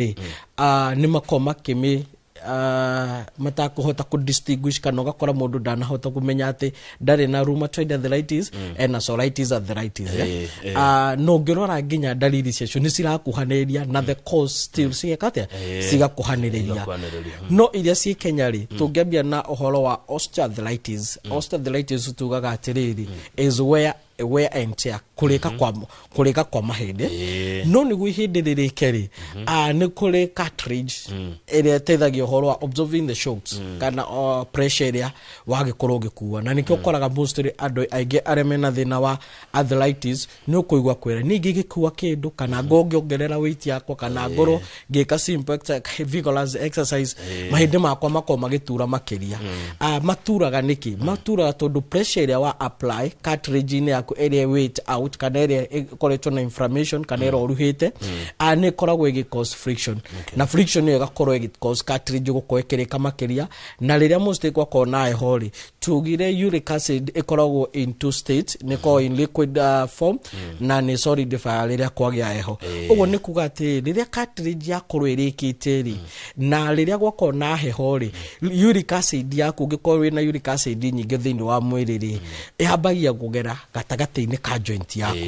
Rĩ nĩ makoragwo makĩmĩ matakũhota kũ distinguish, kana ũgakora mũndũ ndanahota kũmenya atĩ ndarĩ na rheumatoid arthritis, ena psoriatic arthritis, eh? No ũngĩrora nginya ndariri ciacio nĩ cirakuhanĩrĩria na the cause still cigeka atĩa? Cigakuhanĩrĩria. Cigakuhanĩrĩria. No iria ciĩ Kenya rĩ, tũngĩambia na ũhoro wa osteoarthritis. Osteoarthritis tugaga atĩrĩrĩ, is wear and tear, kũrĩka kwa mahĩndĩ. No nĩguo ihĩndĩ rĩrĩke rĩ, nĩ kũrĩ cartilage ĩrĩa ĩteithagia ũhoro wa absorbing the shocks kana pressure ĩrĩa wagĩkorwo ũgĩkua, na nĩkĩo ũkoraga mostly andũ aingĩ arĩa mena thĩna wa arthritis nĩ ũkũigua kwĩra ningĩ gĩkua kĩndũ kana ngongĩongerera weight yakwa kana ngorwo ngĩka simple vigorous exercise, mahĩndĩ makwa makorwo magĩtura makĩria. Maturaga nĩkĩ? Maturaga tondũ pressure ĩrĩa wa apply cartilage-inĩ yaku ĩrĩa weight out kana ĩrĩa ĩkoretwo na inflammation kana ĩroruhĩte, nĩ ĩkoragwo ĩgĩ cause friction, na friction ĩyo ĩgakorwo ĩgĩ cause cartilage gũkorwo ĩkĩrĩka makĩria. Na rĩrĩa mostly gwakorwo na heho rĩ, tugire uric acid ĩkoragwo in two states, nĩ ĩkoragwo in liquid form na nĩ solidify rĩrĩa kwagĩa heho. Ũguo nĩ kuga atĩ rĩrĩa cartilage yakorwo ĩrĩkĩte rĩ, na rĩrĩa gwakorwo na heho rĩ, uric acid yaku, ũngĩkorwo wĩna uric acid nyingĩ thĩinĩ wa mwĩrĩ rĩ, ĩhambagia kũgera gatagatĩ-inĩ ka joint yaku.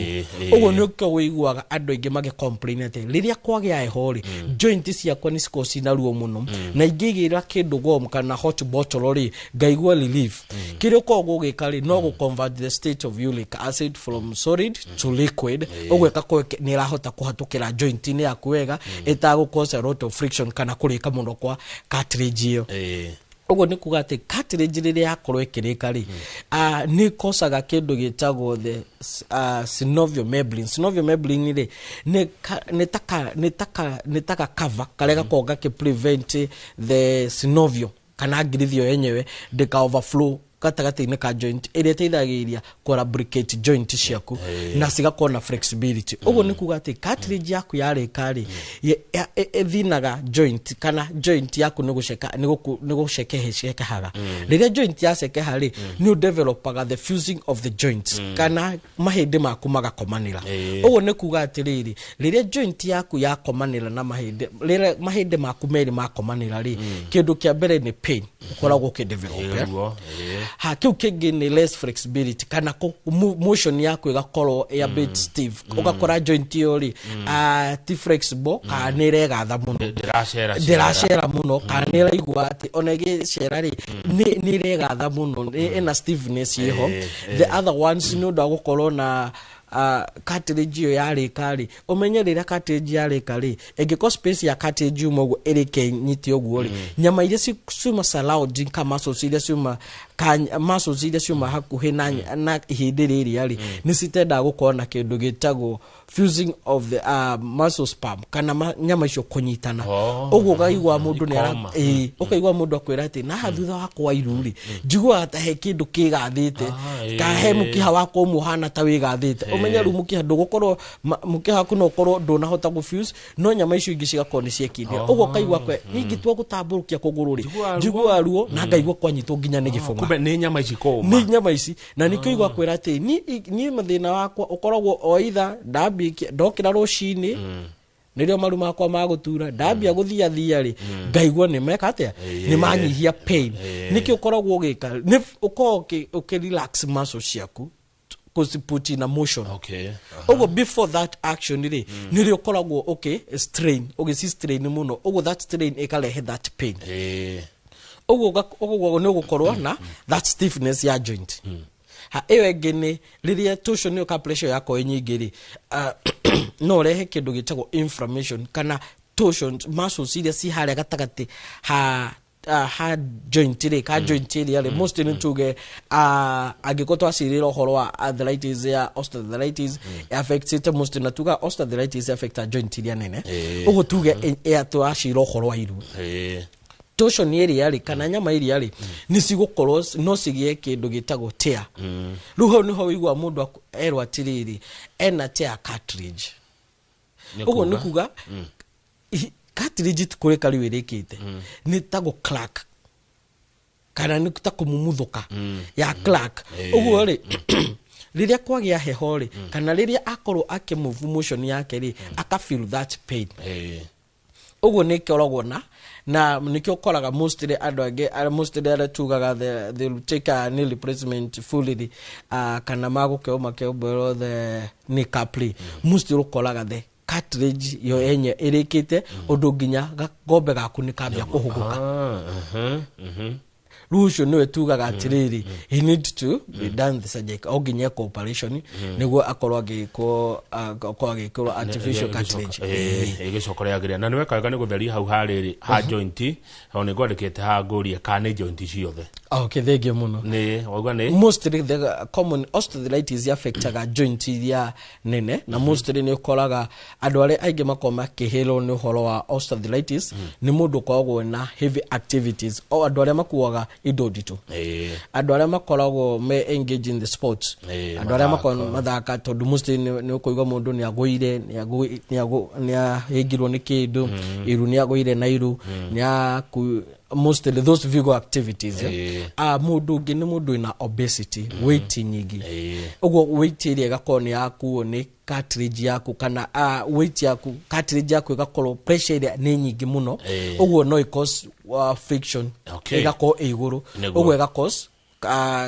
Ũguo nĩ ũkĩo wĩiguaga andũ aingĩ magĩ complain atĩ rĩrĩa kwagĩa heho rĩ, joint ciakwa nĩ cikoragwo cina ruo mũno, na ingĩigĩra kĩndũ warm kana hot bottle rĩ, ngaigua relief. Kĩrĩa ũkoragwo ũgĩka rĩ, no gũ convert the state of uric acid from solid to liquid. Ũguo ĩgakorwo nĩ ĩrahota kũhatũkĩra joint-inĩ yaku wega, ĩtagũ cause a lot of friction kana kũrĩka mũno kwa cartilage ĩyo. Ũguo nĩ kuga atĩ cartilage rĩrĩa yakorwo ĩkĩrĩka rĩ, nĩ ĩkocaga kĩndũ gĩtagwo the synovial membrane. Synovial membrane rĩ, nĩ taka cover karĩa gakoragwo gakĩ prevent the synovial kana ngirithi ĩyo yenyewe ndĩka overflow gatagatĩ-inĩ ka joint, ĩrĩa ĩteithagĩrĩria kũ lubricate joint ciaku na cigakorwo na flexibility. Ũguo nĩ kuga atĩ cartilage yaku yarĩka rĩ, ĩthinaga joint kana joint yaku nĩ gũceka nĩ gũcekehaga. Rĩrĩa joint yacekeha rĩ, nĩ ũdevelopaga the fusing of the joints kana mahĩndĩ maku magakomanĩra. Ũguo nĩ kuga atĩrĩrĩ, rĩrĩa joint yaku yakomanĩra na mahĩndĩ, rĩrĩa mahĩndĩ maku merĩ makomanĩra rĩ, kĩndũ kĩa mbere nĩ pain ũkoragwo ũkĩdevelop, eh? Ruo. Ha kĩu kĩngĩ nĩ less flexibility kana motion yaku ĩgakorwo ĩ a bit stiff. Ũgakora joint ĩyo rĩ, ti flexible kana nĩ ĩregatha mũno. Ndĩracera. Ndĩracera mũno kana nĩ ĩraigua atĩ ona ĩgĩcera rĩ, nĩ ĩregatha mũno, ĩna stiffness ĩho. The other ones, nĩ ũndũ wa gũkorwo na cartilage ĩyo yarĩka rĩ, ũmenye rĩrĩa cartilage yarĩka rĩ, ĩngĩkorwo space ya cartilage yuma ũguo ĩrĩke nyite ũguo rĩ, nyama iria ciuma surrounding ka muscles iria ciuma ka muscles iria ciuma hakuhĩ na ihĩndĩ rĩrĩa rĩ, nĩ citendaga gũkorwo na kĩndũ gĩtagwo fusing of the muscle spasm kana nyama icio kũnyitana. Ũguo ũkaigua mũndũ nĩ Ikoma. Ĩĩ, ũkaigua mũndũ akwĩra atĩ naha thutha wakwa iru rĩ, njiguaga ta he kĩndũ kĩgathĩte ka he mũkiha wakwa ũmwe ũhana ta wĩgathĩte. Ũmenye rĩu mũkiha ndũgũkorwo mũkiha waku no ũkorwo ndũnahota gũfuse, no nyama icio ingĩ cigakorwo nĩ ciekindĩra. Ũguo ũkaigua kwe ingĩtua gũtambũrũkia kũgũrũ rĩ, Njiguaga ruo. Njiguaga ruo na ngaigua kwanyitwo nginya nĩ gĩbũng'a. Kumbe nĩ nyama ici kũma. Nĩ nyama ici, na nĩkĩo igua kwĩra atĩ niĩ mathĩna wakwa ũkoragwo o either ndambia ndokĩra rũcinĩ, nĩrĩo maru makwa magũtura, ndambia gũthiathia rĩ, ngaigua nĩ meka atĩa, nĩ manyihia pain. Nĩkĩ ũkoragwo ũgĩka? Nĩ ũkoragwo ũkĩ relax muscles ciaku, kũci in a motion. Ũguo before that action rĩ, nĩrĩo ũkoragwo ũkĩ strain, ũgĩci strain mũno. Ũguo that strain ĩkarehe that pain. Ũguo ũguo nĩ ũgũkorwo na that stiffness ya joint. Ha ĩyo ĩngĩ nĩ rĩrĩa torsion ĩyo ka pressure yakorwo ĩ nyingĩ rĩ, no ũrehe kĩndũ gĩtagwo inflammation kana torsion muscles iria ci harĩa gatagatĩ ha joint rĩ, ka joint ĩrĩa rĩ mostly nĩ tuge, angĩkorwo twacirĩra ũhoro wa arthritis ya osteoarthritis affectĩte mostly, na tuga osteoarthritis affecta joint iria nene. Ũguo tuge twacira ũhoro wa iru, torsion ĩrĩa rĩ kana nyama ĩrĩa rĩ, nĩ cigũkorwo no cigĩe kĩndũ gĩtagwo tear. Rĩu hau nĩho wĩigua mũndũ erwo atĩrĩrĩ, ena tear cartilage. Nĩ Ũguo nĩ kuga? Kuga cartilage ti kũrĩka rĩu ĩrĩkĩte, nĩ ta gũ crack kana nĩ ta kũmumuthũka ya crack. Ũguo rĩ, rĩrĩa kwagĩa heho rĩ, kana rĩrĩa akorwo akĩmove motion yake rĩ, aka feel that pain. Ũguo nĩ ĩkoragwo na nĩkĩo ũkoraga mostly andũ angĩ mostly arĩa tugaga they will take a knee replacement fully, kana magũkĩo makĩombwerwo the knee cap rĩ, mostly ũkoraga the cartilage yo enye ĩrĩkĩte ũndũ nginya gangombe gaku nĩ kambia kũhũgũka. Ah, mhm, Rĩu ũcio nĩwe tugaga atĩrĩrĩ, he need to be done the surgery, o nginya eko operation nĩguo akorwo agĩkwo, akorwo agĩkĩrwo artificial cartilage. Ĩgĩcoka rĩagĩrĩra na nĩ weka wega nĩ gũtheria hau harĩrĩ ha joint, o nĩ ngwandĩkĩte ha ngũrie kana nĩ joint ciothe. Okay, thengiũ mũno. Nĩ wauga nĩ Mostly the common osteoarthritis affectaga joint iria nene, na mostly nĩ ũkoraga andũ arĩa aingĩ makoragwo makĩhĩrwo nĩ ũhoro wa osteoarthritis nĩ mũndũ ũkoragwo na heavy activities, o andũ arĩa makuaga indo nditũ, andũ arĩa makoragwo me engage in the sports, andũ arĩa mathako. Makoragwo mathaka, tondũ mostly nĩ ũkũigua mũndũ nĩ agũire, nĩ ahĩngirwo nĩ kĩndũ, iru nĩ agũire na iru nĩ aku, mostly those vigor activities, eh. Ah, mũndũ ũngĩ nĩ mũndũ wĩna obesity, weight nyingĩ. Ũguo weight ĩrĩa ĩgakorwo nĩ yakuo nĩ cartilage yaku, kana weight yaku, cartilage yaku ĩgakorwo pressure ĩrĩa nĩ nyingĩ mũno. Ũguo no ĩ-cause friction, ĩgakorwo ĩ igũrũ. Ũguo ĩga cause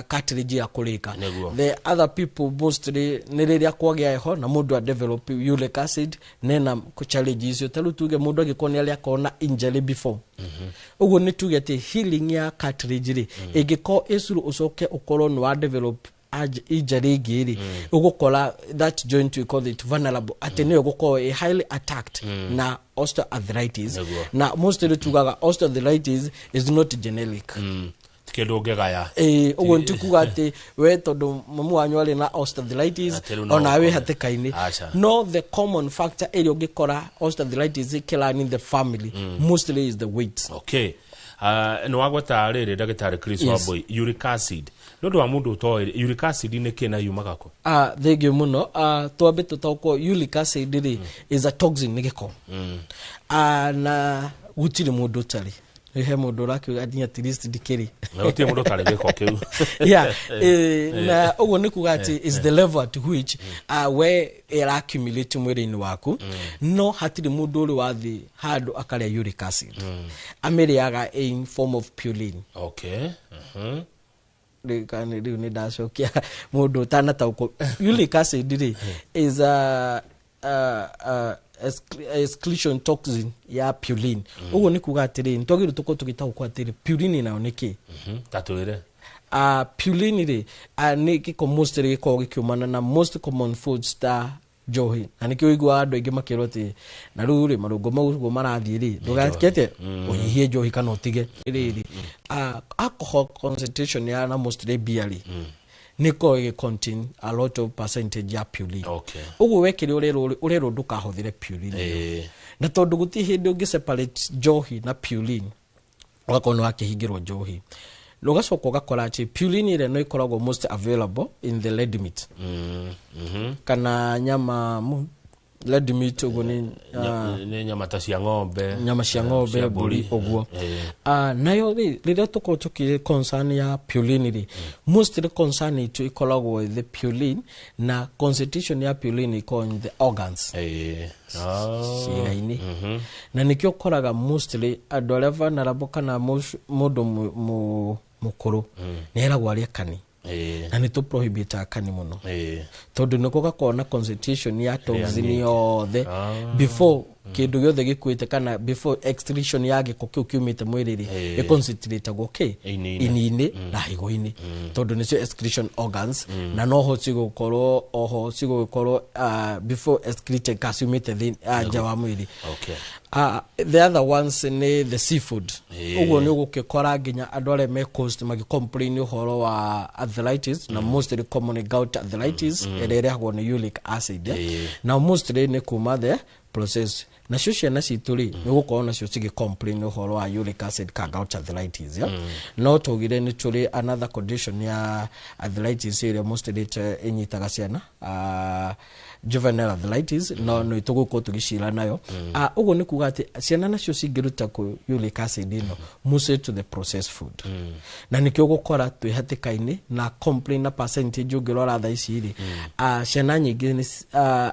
cartilage ya kũrĩka. The other people mostly nĩ rĩrĩa kwagĩa heho na mũndũ a develop uric acid nena challenge icio. Ta rĩu tuge mũndũ angĩkorwo nĩ arĩa akorwo na injury before, ũguo nĩ tuge atĩ healing ya cartilage rĩ, ĩngĩkorwo ĩcuru, ũcoke ũkorwo nĩ wa develop injury ĩngĩ rĩ, ũgũkora that joint, we call it vulnerable, atĩ nĩyo ĩgũkorwo ĩ highly attacked na osteoarthritis. Na mostly tugaga osteoarthritis is not generic. Ti kĩndũ ũngĩgaya. Ĩĩ, ũguo nĩ kuga atĩ we tondũ mamu wanyu arĩ na osteoarthritis, Atĩ rĩu no ona wĩ ũkore. hatĩka-inĩ. Aca. No the common factor ĩrĩa ũngĩkora osteoarthritis ĩkĩrun in the family mostly is the weight. Okay. Nĩ wagweta rĩrĩ, ndagĩtarĩ Chris Wambui, uric acid, nĩ ũndũ wa mũndũ ũtoĩ, uric acid nĩ kĩ na yumaga kũ? Thengiũ mũno. Twambe tũtaũkwo, uric acid rĩ is a toxin, nĩ gĩko. Na gũtirĩ mũndũ ũtarĩ, he mũndũ ũrakiuga nginya at least ndikĩrĩ. Na gũtirĩ mũndũ ũtarĩ gĩko kĩu. Yeah, na ũguo nĩ kuga atĩ is the level at which we ĩra accumulate mwĩrĩ-inĩ waku. No hatirĩ mũndũ ũrĩ wathiĩ handũ akarĩa uric acid, amĩrĩaga in form of purine. Rĩu kana rĩu nĩ ndacokia mũndũ ũtanataũkwo, uric acid rĩ is a excretion toxin ya purine. Ũguo nĩ kuga atĩrĩ, nĩ twagĩrĩirwo tũkorwo tũgĩtaũkwo atĩrĩ, purine nayo nĩ kĩ? Ta twĩre. Purine rĩ, nĩ gĩko mostly gĩkoragwo gĩkiumana na most common foods ta njohi, na nĩkĩo ũiguaga andũ aingĩ makĩrwo atĩ na rĩu rĩ, marũngo mau ũguo marathiĩ rĩ, ndũgakĩte ũnyihie njohi kana ũtige rĩrĩ. Alcohol concentration ya na mostly beer rĩ, nĩ ĩkoragwo ĩgĩ contain a lot of percentage ya purine. Ũguo we kĩrĩa ũrerwo ndũkahũthĩre purine ĩyo. Na tondũ gũtirĩ hĩndĩ ũngĩ separate njohi na purine, ũgakorwo nĩ wakĩhingĩrwo njohi, na ũgacoka ũgakora atĩ purine ĩrĩa no ĩkoragwo most available in the red meat, kana nyama red meat, ũguo nĩ Nĩ nyama ta cia ng'ombe. Nyama cia ng'ombe, cia mbũri, ũguo. Nayo rĩ, rĩrĩa tũkorwo tũkĩ concern ya purine rĩ, mostly concern itũ ĩkoragwo the purine na concentration ya purine ĩkoragwo in the organs, ciĩga-inĩ, na nĩkĩo ũkoraga mostly andũ arĩa vulnerable kana mũndũ mũkũrũ nĩ eragwo arĩe kani, na nĩ tũ kani mũno, tondũ nĩko gakorwo na concentration ya toxin yothe before kĩndũ gĩothe gĩkuĩte, kana before excretion ya gĩko kĩu kiumĩte mwĩrĩ rĩ, ĩconcentratagwo kĩ? Ini-inĩ. Ini-inĩ na higo-inĩ, tondũ nĩcio excretion organs, na noho cigũkorwo, oho cigũgĩkorwo before excreted ka ciumĩte nja wa mwĩrĩ. The other ones nĩ the seafood. Ũguo nĩ ũgũgĩkora nginya andũ arĩa me coast magĩcomplain ũhoro wa arthritis, na mostly common gout arthritis ĩrĩa ĩrehagwo nĩ uric acid. Na mostly nĩ kuma the process. Nacio ciana citũ rĩ, nĩ gũkorwo nacio cigĩ complain ũhoro wa uric acid ka gout arthritis, yeah? No tũgire nĩ tũrĩ another condition ya arthritis ĩrĩa mostly ĩnyitaga ciana, juvenile arthritis, no nĩ tũgũkorwo tũgĩcira nayo. Ũguo nĩ kuga atĩ ciana nacio cingĩruta kũ uric acid ĩno mostly to the processed food, na nĩkĩo ũgũkora twĩ hatĩka-inĩ na complain na percentage. Ũngĩrora thaa ici rĩ, ciana nyingĩ nĩ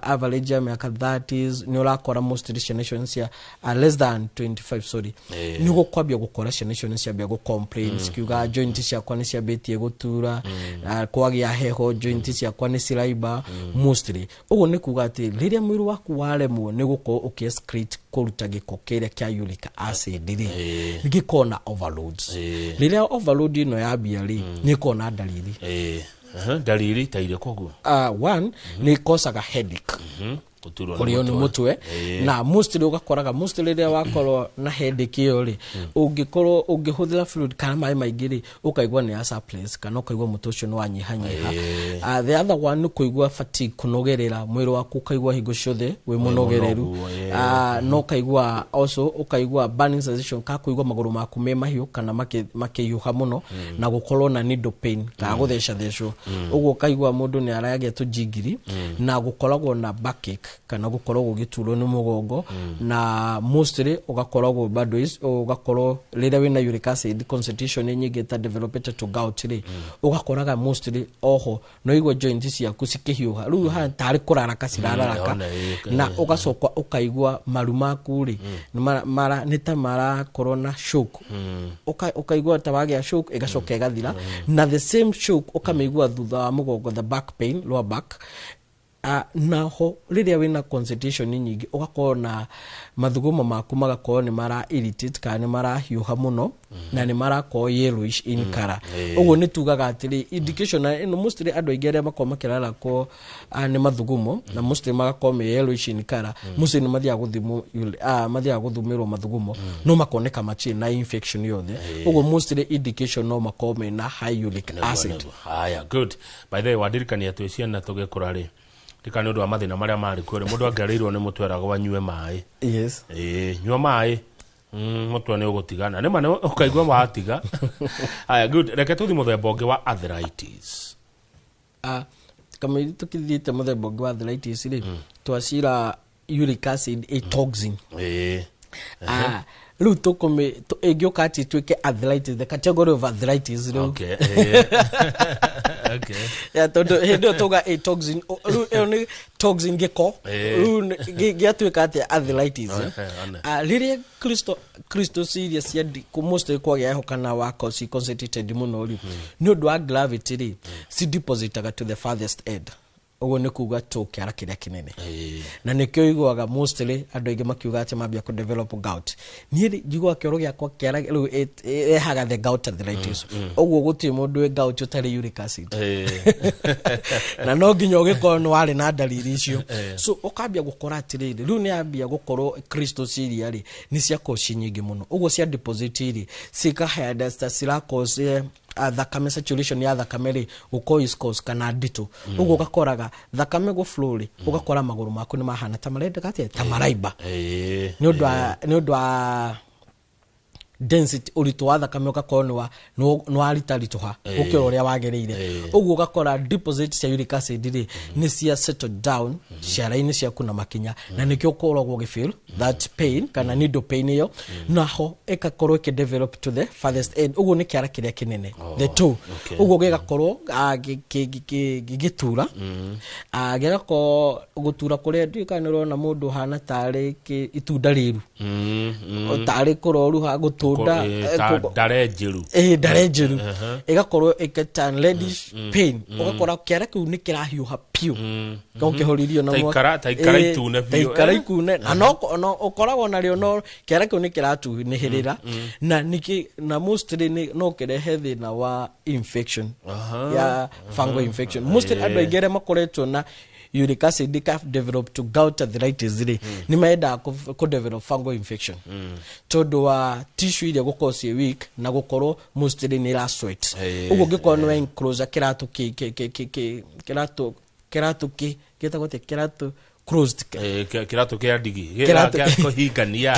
average ya mĩaka 30s nĩ ũrakora mostly Ciana icio nĩ cia less than 25, sorry. Nĩ gũkwambia gũkora ciana icio nĩ ciambia gũ complain cikiuga joint ciakwa nĩ ciambĩtie gũtura, kwagĩa heho joint ciakwa nĩ ciraimba mostly. Ũguo nĩ kuga atĩ rĩrĩa mwĩrĩ waku waremwo nĩ gũkorwo ũkĩ excrete, kũruta gĩko kĩrĩa kĩa uric acid rĩ, gĩkorwo na overloads. Rĩrĩa overload ĩno yambia rĩ, nĩ ĩkorwo na ndariri. Aha, ndariri ta irĩkũ ũguo? One nĩ ĩkocaga headache. Gũturwo. Kũrĩo nĩ mũtwe. Na mostly ũgakoraga mostly rĩrĩa wakorwo na headache ĩyo rĩ, ũngĩkorwo ũngĩhũthĩra fluid kana maĩ maingĩ rĩ, ũkaigua nĩ ya surplus kana ũkaigua mũtwe ũcio nĩ wanyihanyiha. The other one nĩ kũigua fatigue, kũnogerera mwĩrĩ waku, ũkaigua hingo ciothe wĩ mũnogereru. Mũnogu. No ũkaigua also ũkaigua burning sensation, ka kũigua magũrũ maku me mahiũ kana makĩhiũha mũno, na gũkorwo na needle pain kana gũthecathecwo. Ũguo ũkaigua mũndũ nĩ aragĩa tũnjingiri, na gũkoragwo na backache kana gũkoragwo ũgĩturwo nĩ mũgongo. Na mostly ũgakoragwo bado ũgakorwo rĩrĩa wĩna uric acid concentration nĩ nyingĩ ta developed to gout rĩ, ũgakoraga mostly oho no igua joint ciaku cikĩhiũha rĩu haha tarĩ kũraraka cirararaka. Ona Na ũgacoka ũkaigua maru maku rĩ nĩ ta marakorwo na shock. Ũkaigua ta wagĩa shock, ĩgacoka ĩgathira, na the same shock ũkamĩigua thutha wa mũgongo, the back pain, lower back. Naho rĩrĩa wĩna concentration nyingĩ ũgakorwo na mathugumo maku magakorwo nĩ mara irritate kana nĩ marahiũha mũno na nĩ marakorwo yellowish in color. Ũguo nĩ tugaga atĩrĩ indication na ĩno mostly andũ aingĩ arĩa makorwo makĩrarakwo nĩ mathugumo na mostly magakorwo me yellowish in color, mostly nĩ mathiaga gũthimwo, mathiaga gũthimĩrwo mathugumo no makoneka matirĩ na infection yothe. Ũguo mostly indication no makorwo mena high uric acid. Nĩguo. Haya, good. By the way, wandirikania twĩ ciana tũgĩkũra rĩ, ndikana nĩ ũndũ wa mathĩna marĩa marĩ kuo rĩ, mũndũ angĩarĩirwo nĩ mũtwe eragwo anyue maĩ. Ĩĩ, nyua maĩ, mũtwe nĩ ũgũtigana nĩ ma nĩ ũkaigua watiga. Haya, good. Reke tũthi mũthemba ũngĩ wa arthritis. Kamũira tũkĩthiĩte mũthemba ũngĩ wa arthritis rĩ, twacira uric acid a toxin. Rĩu tũkũmĩ ĩngĩũka atĩ ĩtuĩke arthritis, the category of arthritis rĩu. Ya tondũ hĩndĩ ĩyo tauga a toxin, rĩu ĩyo nĩ toxin, gĩko. Rĩu gĩatuĩka atĩa arthritis, eh? One. Rĩrĩa crystals iria cia mostly kwagĩa heho kana wakorwo ci concentrated mũno rĩ, nĩ ũndũ wa gravity rĩ, ci depositaga to the farthest end. Ũguo nĩ kuga tũ kĩara kĩrĩa kĩnene. Na nĩkĩo iguaga mostly andũ aingĩ makiuga atĩ mambia kũ develop gout. Niĩ rĩ, njiguaga kĩoro gĩakwa kĩara rĩu ĩrehaga the gout arthritis. Ũguo gũtirĩ mũndũ wĩ gout ũtarĩ uric acid. Na no nginya ũgĩkorwo nĩ warĩ na ndariri icio. So ũkambia gũkora atĩrĩrĩ, rĩu nĩ yambia gũkorwo crystals iria rĩ nĩ ciakorwo ci nyingĩ mũno, ũguo cia deposit rĩ cikahanda cirakorwo thakame, saturation ya thakame rĩ gũkorwo is cause kana nditũ. Ũguo ũgakoraga thakame gũ flow rĩ, ũgakora magũrũ maku nĩ mahana ta marendeka atĩa, ta maraimba, nĩ ũndũ wa density, ũritũ wa thakame ũgakorwo nĩ waritaritũha gũkĩra ũrĩa wagĩrĩire. Ũguo ũgakora deposit cia uric acid rĩ nĩ cia settle down ciara-inĩ ciaku na makinya, na nĩkĩo ũkoragwo ũgĩfeel that pain kana needle pain ĩyo. Naho ĩgakorwo ĩkĩdevelop to the farthest end. Ũguo nĩ kĩara kĩrĩa kĩnene, the toe. Ũguo gĩgakorwo gĩgĩtura. Gĩgakorwo gũtura kũrĩa ndiũĩ kana nĩ ũrona mũndũ ũhana tarĩ itunda rĩru, tarĩ kũroruha gũtũnda. Ta ndare njĩru. Ĩ ndare njĩru, ĩgakorwo ĩkĩturn reddish pain. Ũgakora kĩara kĩu nĩ kĩrahiũha piũ no kĩhoririo na Ta ta ikara itune ta biũ, ikara ikune, na no ũkoragwo narĩo no kĩara kĩu nĩ kĩratunĩhĩrĩra na nĩkĩ na mostly no kĩrehe thĩna wa infection ya fungal infection. Mostly andũ aingĩ arĩa makoretwo na uric acid ka develop to gout arthritis rĩ, nĩ mendaga kũ develop fungal infection tondũ wa tissue iria gũkorwo ciĩ weak na gũkorwo mostly nĩ ira sweat. Ũguo ũngĩkorwo nĩ wa enclosure kĩratũ kĩratũ gĩtagwo atĩa, kĩratũ closed. Kĩratũ kĩa ndigi. Kĩratũ- Kĩa kũhingania.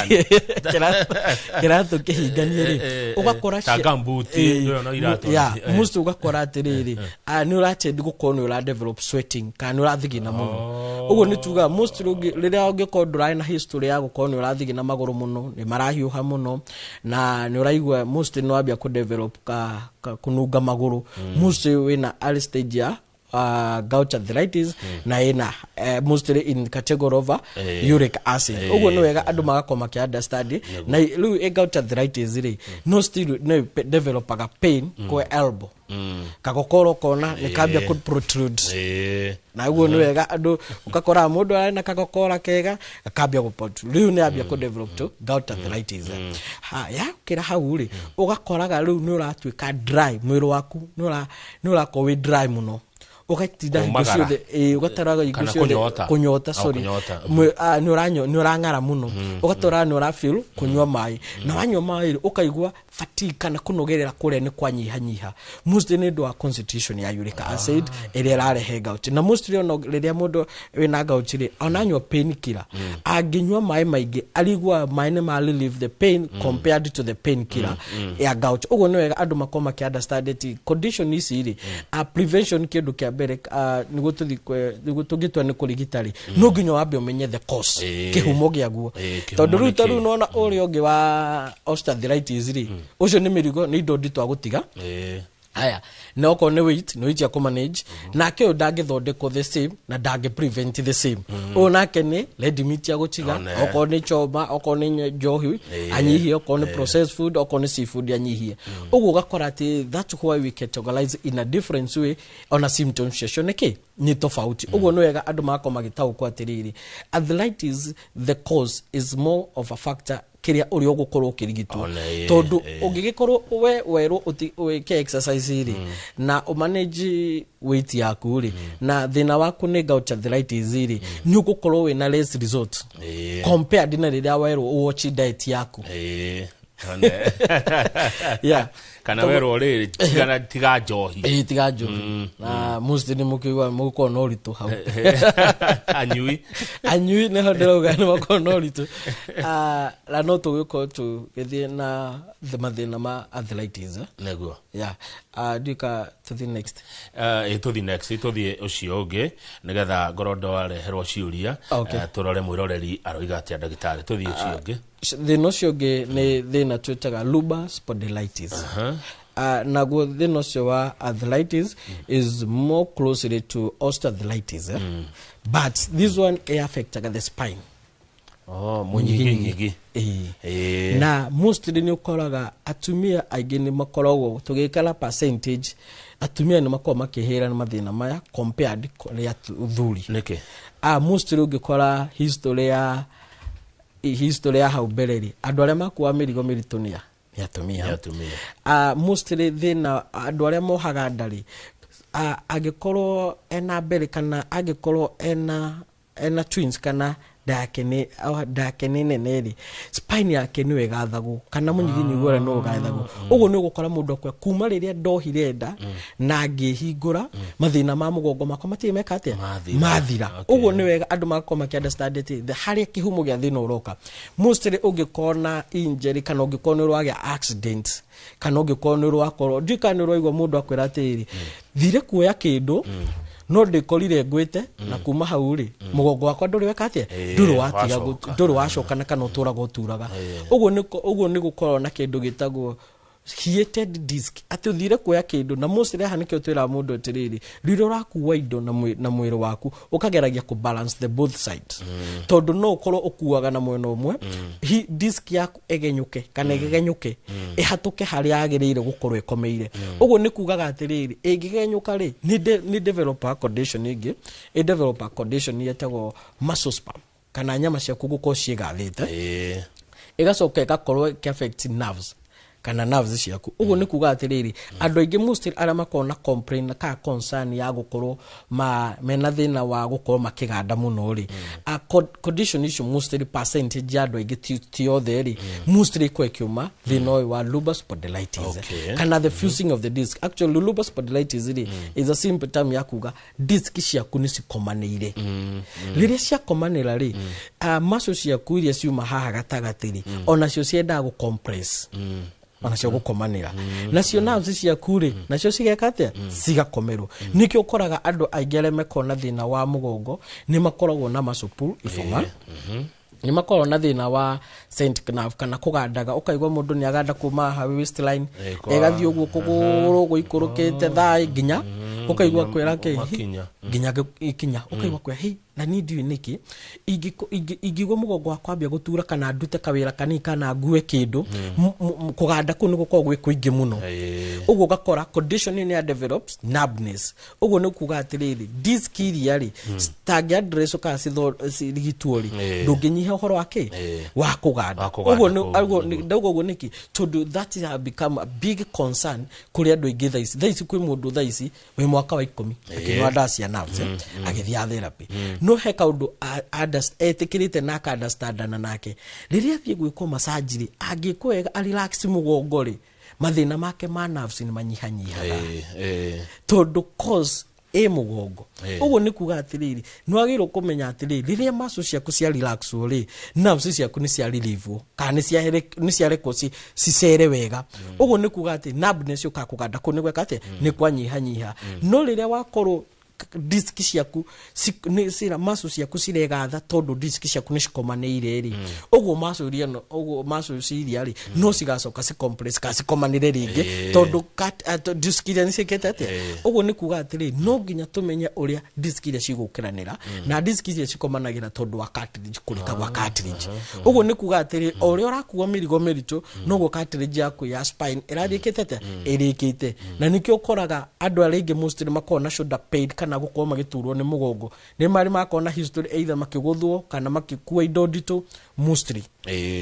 Kĩratũ kĩhinganie rĩ, ũgakora Ta gumboot, ĩyo no iratũ. Yeah, most ũgakora atĩrĩrĩ, nĩ ũratendi gũkorwo nĩ ũra develop sweating kana nĩ ũrathigina mũno. Ũguo nĩ tugaga most rĩrĩa ũngĩkorwo ndũrarĩ na history ya gũkorwo nĩ ũrathigina magũrũ mũno, nĩ marahiũha mũno na nĩ ũraigua most nĩ wambia kũ develop ka kũnunga magũrũ, most wĩna early stage ya Gout arthritis na ĩna mostly in category of uric acid. Ũguo nĩ wega andũ magakorwo makĩ understand. Na rĩu ĩ gout arthritis rĩ, no still no developaga pain kwa elbow, kagokoro kona nĩ kambia kũ protrude. Na ũguo nĩ wega andũ ũgakora mũndũ arĩ na kagokora kega gakambia gũ protrude, rĩu nĩ ambia kũ develop to gout arthritis. Ha yakĩra hau rĩ, ũgakoraga rĩu nĩ ũratuĩka dry, mwĩrĩ waku nĩ ũrakorwo wĩ dry mũno, ũgatinda hingo Kũmagara. ciothe, ĩĩ, ũgataraga hingo Kana ciothe. kũnyota. Kũnyota. Oh, Sorry. kũnyota. Nĩ ũrang'ara mũno, ũgatũra nĩ ũra feel kũnyua maĩ, na wanyua maĩ rĩ, ũkaigua fatigue kana kũnogerera kũrĩa nĩ kwanyihanyiha, mostly nĩ ũndũ wa constitution ya uric acid ĩrĩa ĩrarehe gout. Na mostly ona rĩrĩa mũndũ wĩna gout rĩ, ona anyua pain killer, angĩnyua maĩ maingĩ arigua maĩ nĩ ma relieve the pain compared to the pain killer ya gout. Ũguo nĩ wega andũ makorwo makĩ understand atĩ condition ici rĩ, prevention kĩndũ kĩa mbere, nĩguo tũthiĩ nĩguo tũngĩtua nĩ kũrigita rĩ, no nginya wambe ũmenye the cause, kĩhumo gĩaguo. Kĩhumo Tondũ rĩu nĩ ta rĩu kĩĩ? nona ũrĩa ũngĩ wa osteoarthritis rĩ, ũcio nĩ mĩrigo, nĩ indo nditũ agũtiga. Aya, na okorwo nĩ weight, nĩ weight ya kũmanage. Nake ũyũ ndangĩthondekwo the same na ndangĩ prevent the same. Ũyũ nake nĩ red meat ya gũtiga, One. okorwo nĩ choma, okorwo nĩ njohi anyihie, okorwo nĩ processed food, okorwo nĩ seafood anyihie. Ũguo ũgakora atĩ that's why we categorize in a different way. Ona symptoms ciacio nĩ kĩ nĩ tofauti. Ũguo nĩ wega andũ magakorwo magĩtaũkwo atĩrĩrĩ, arthritis, the cause is more of a factor kĩrĩa ũrĩa ũgũkorwo ũkĩrigitwo. Ona Tondũ ũngĩgĩkorwo we werwo wĩke exercise rĩ, na ũmanage weight yaku rĩ, na thĩna waku nĩ gout arthritis rĩ, nĩ ũgũkorwo wĩna less result compared na rĩrĩa werwo ũwatch diet yaku. One. Kana werwo rĩrĩ, tiga njohi. Ĩĩ, tiga njohi, na most nĩ mũkĩigua mũgũkorwo na ũritũ hau. Anyui. Anyui nĩho ndĩrauga nĩ makorwo na ũritũ. Na no tũgĩkorwo tũgĩthiĩ na mathĩna ma arthritis, eh? Nĩguo. Yeah, ndika tũthiĩ next. Ĩ tũthiĩ next, tũthiĩ ũcio ũngĩ nĩgetha ngorwo ndwareherwo ciũria. Tũrore mwĩroreri aroiga atĩa. Ndagĩtarĩ, tũthiĩ ũcio ũngĩ. Thĩna ũcio ũngĩ nĩ thĩna twĩtaga lumbar spondylitis. Naguo thĩna ũcio wa arthritis is more closely to osteoarthritis, eh? But this one affectaga the spine. Oh, mũnyiginyigi. Ĩĩ. Na mostly nĩ ũkoraga atumia aingĩ nĩ makoragwo, tũgĩkara percentage, atumia nĩ makoragwo makĩhĩra na mathĩna maya compared kũrĩ athuri. Nĩkĩ? Mostly ũngĩkora history ya hau mbere rĩ, andũ arĩa makuaga mĩrigo mĩritũ nĩ atumia. Nĩ atumia. Mostly thĩna andũ arĩa mohaga nda rĩ, angĩkorwo ena mbere kana angĩkorwo ena twins kana nda yake nĩ nene rĩ, spine yake nĩyo ĩgathagwo kana mũnyiginyigi ũrĩa nĩwe ũgathagwo. Ũguo nĩ ũgũkora mũndũ akwa kuma rĩrĩa ndohire nda na ngĩhingũra, mathĩna ma mũgongo makwa matirĩ meka atĩa. Mathira. Mathira. Ũguo nĩ wega andũ magakorwo makĩ understand atĩ harĩa kĩhumo gĩa thĩna ũroka, mostly ũngĩkorwo na injury kana ũngĩkorwo nĩ ũragĩa accident kana ũngĩkorwo nĩ ũrakorwo, ndiũĩ kana nĩ ũraigua mũndũ akwĩra atĩrĩrĩ, thire kuoya kĩndũ no ndĩkorire ngwĩte, na kuma hau rĩ, mũgongo wakwa ndũrĩ weka atĩa, ndũrĩ watiga wacoka. ndũrĩ wacoka na kana ũtũraga ũturaga. Ũguo nĩ gũkorwo na kĩndũ gĩtagwo heated disc, atĩ ũthire kuoya kĩndũ. Na mostly haha nĩkĩo twĩraga mũndũ atĩrĩrĩ, rĩrĩa ũrakua indo na mwĩrĩ waku, ũkageragia kũ balance the both sides, tondũ no ũkorwo ũkuaga na mwena ũmwe, disc yaku ĩgenyũke kana ĩgegenyũke ĩhatũke harĩa yagĩrĩire gũkorwo ĩkomeire. Ũguo nĩ kugaga atĩrĩrĩ, ĩngĩgenyũka rĩ, nĩ develop a condition ĩngĩ, ĩ develop a condition yetagwo muscle spasm, kana nyama ciaku gũkorwo ciĩgathĩte, ĩgacoka ĩgakorwo ĩkĩ affect nerves kana nerves ciaku. Ũguo nĩ kuga atĩrĩrĩ, andũ aingĩ mostly arĩa makoragwo na complain kana concern ya gũkorwo mena thĩna wa gũkorwo makĩganda mũno rĩ, condition icio mostly percentage ya andũ aingĩ, ti othe rĩ, mostly ĩkorwo ĩkiuma thĩna ũyũ wa lumbar spondylitis kana the fusing of the disc. Actually, lumbar spondylitis rĩ is a simple term ya kuga disc ciaku nĩ cikomanĩire. Rĩrĩa ciakomanĩra rĩ, muscle ciaku iria ciuma haha gatagatĩ rĩ, onacio ciendaga gũ compress, onacio gũkomanĩra, nacio nerves ciaku rĩ, nacio cigeka atĩa? Cigakomerwo. Nĩkĩo ũkoraga andũ aingĩ arĩa makoragwo na thĩna wa mũgongo nĩ makoragwo na muscle pull ibong'a, nĩ makoragwo na thĩna wa sciatic nerve kana kũgandaga, ũkaigua mũndũ nĩ aganda kuma haha waistline, ĩgathiĩ ũguo kũgũrũ gũikũrũkĩte thigh nginya Ũkaigua Nginya kwĩra kĩ makinya. Nginya ikinya ũkaigua kwĩra hĩ, na niĩ ndiũĩ nĩkĩ ingĩigua mũgongo wakwa ambia gũtura kana ndute kawĩra kanini kana ngue kĩndũ, kũganda kũu nĩ gũkoragwo gwĩ kũingĩ mũno. Ũguo ũgakora condition ĩyo nĩ ya develops numbness. Ũguo nĩ kuga atĩrĩrĩ, disc iria rĩ citangĩ address kana cirigitwo rĩ, ndũngĩnyihia ũhoro wa kĩ wa kũganda. Wa kũganda Ũguo nĩ kũu, ũguo ndauga ũguo nĩkĩ? Tondũ that has become a big concern kũrĩ andũ aingĩ thaa ici. Thaa ici kwĩ mũndũ thaa ici wĩ mwaka wa 10 akĩnyua ndawa cia nerves, agĩthiĩ therapy, no he kaũndũ etĩkĩrĩte na aka-understandana nake. Rĩrĩa athiĩ gwĩkwo massage rĩ, angĩkwo wega a relax mũgongo rĩ, mathĩna make ma nerves nĩ manyihanyihaga, tondũ cause ĩ mũgongo. Ũguo nĩ kuga atĩrĩrĩ, nĩ wagĩrĩirwo kũmenya atĩrĩrĩ, rĩrĩa muscle ciaku cia relax rĩ, nerves ciaku nĩ cia relieve kana nĩ ciarekwo cicere wega. Ũguo nĩ kuga atĩ numbness yũkaga kũganda kũu nĩ gweka atĩa? Nĩ kwanyihanyiha. No rĩrĩa wakorwo disc ciaku nĩ cira muscle ciaku ciregatha tondũ disc ciaku nĩ cikomanĩire rĩ, ũguo muscle iria no ũguo muscle iria rĩ no cigacoka ci compress kana cikomanĩre rĩngĩ, tondũ disc iria nĩ ciĩkĩte atĩa? Ũguo nĩ kuga atĩrĩ, no nginya tũmenye ũrĩa disc iria cigũkĩranĩra, na disc iria cikomanagĩra tondũ wa cartilage, kũrĩka gwa cartilage. Ũguo nĩ kuga atĩrĩ, o ũrĩa ũrakua mĩrigo mĩritũ, noguo cartilage yaku ya spine ĩrathiĩ ĩkĩte atĩa? Ĩrĩkĩte. Na nĩkĩo ũkoraga andũ arĩa aingĩ mostly makoragwo na shoulder pain kana gũkorwo magĩturwo nĩ mũgongo nĩ marĩ makorwo na history either makĩgũthwo kana makĩkua indo nditũ mostly.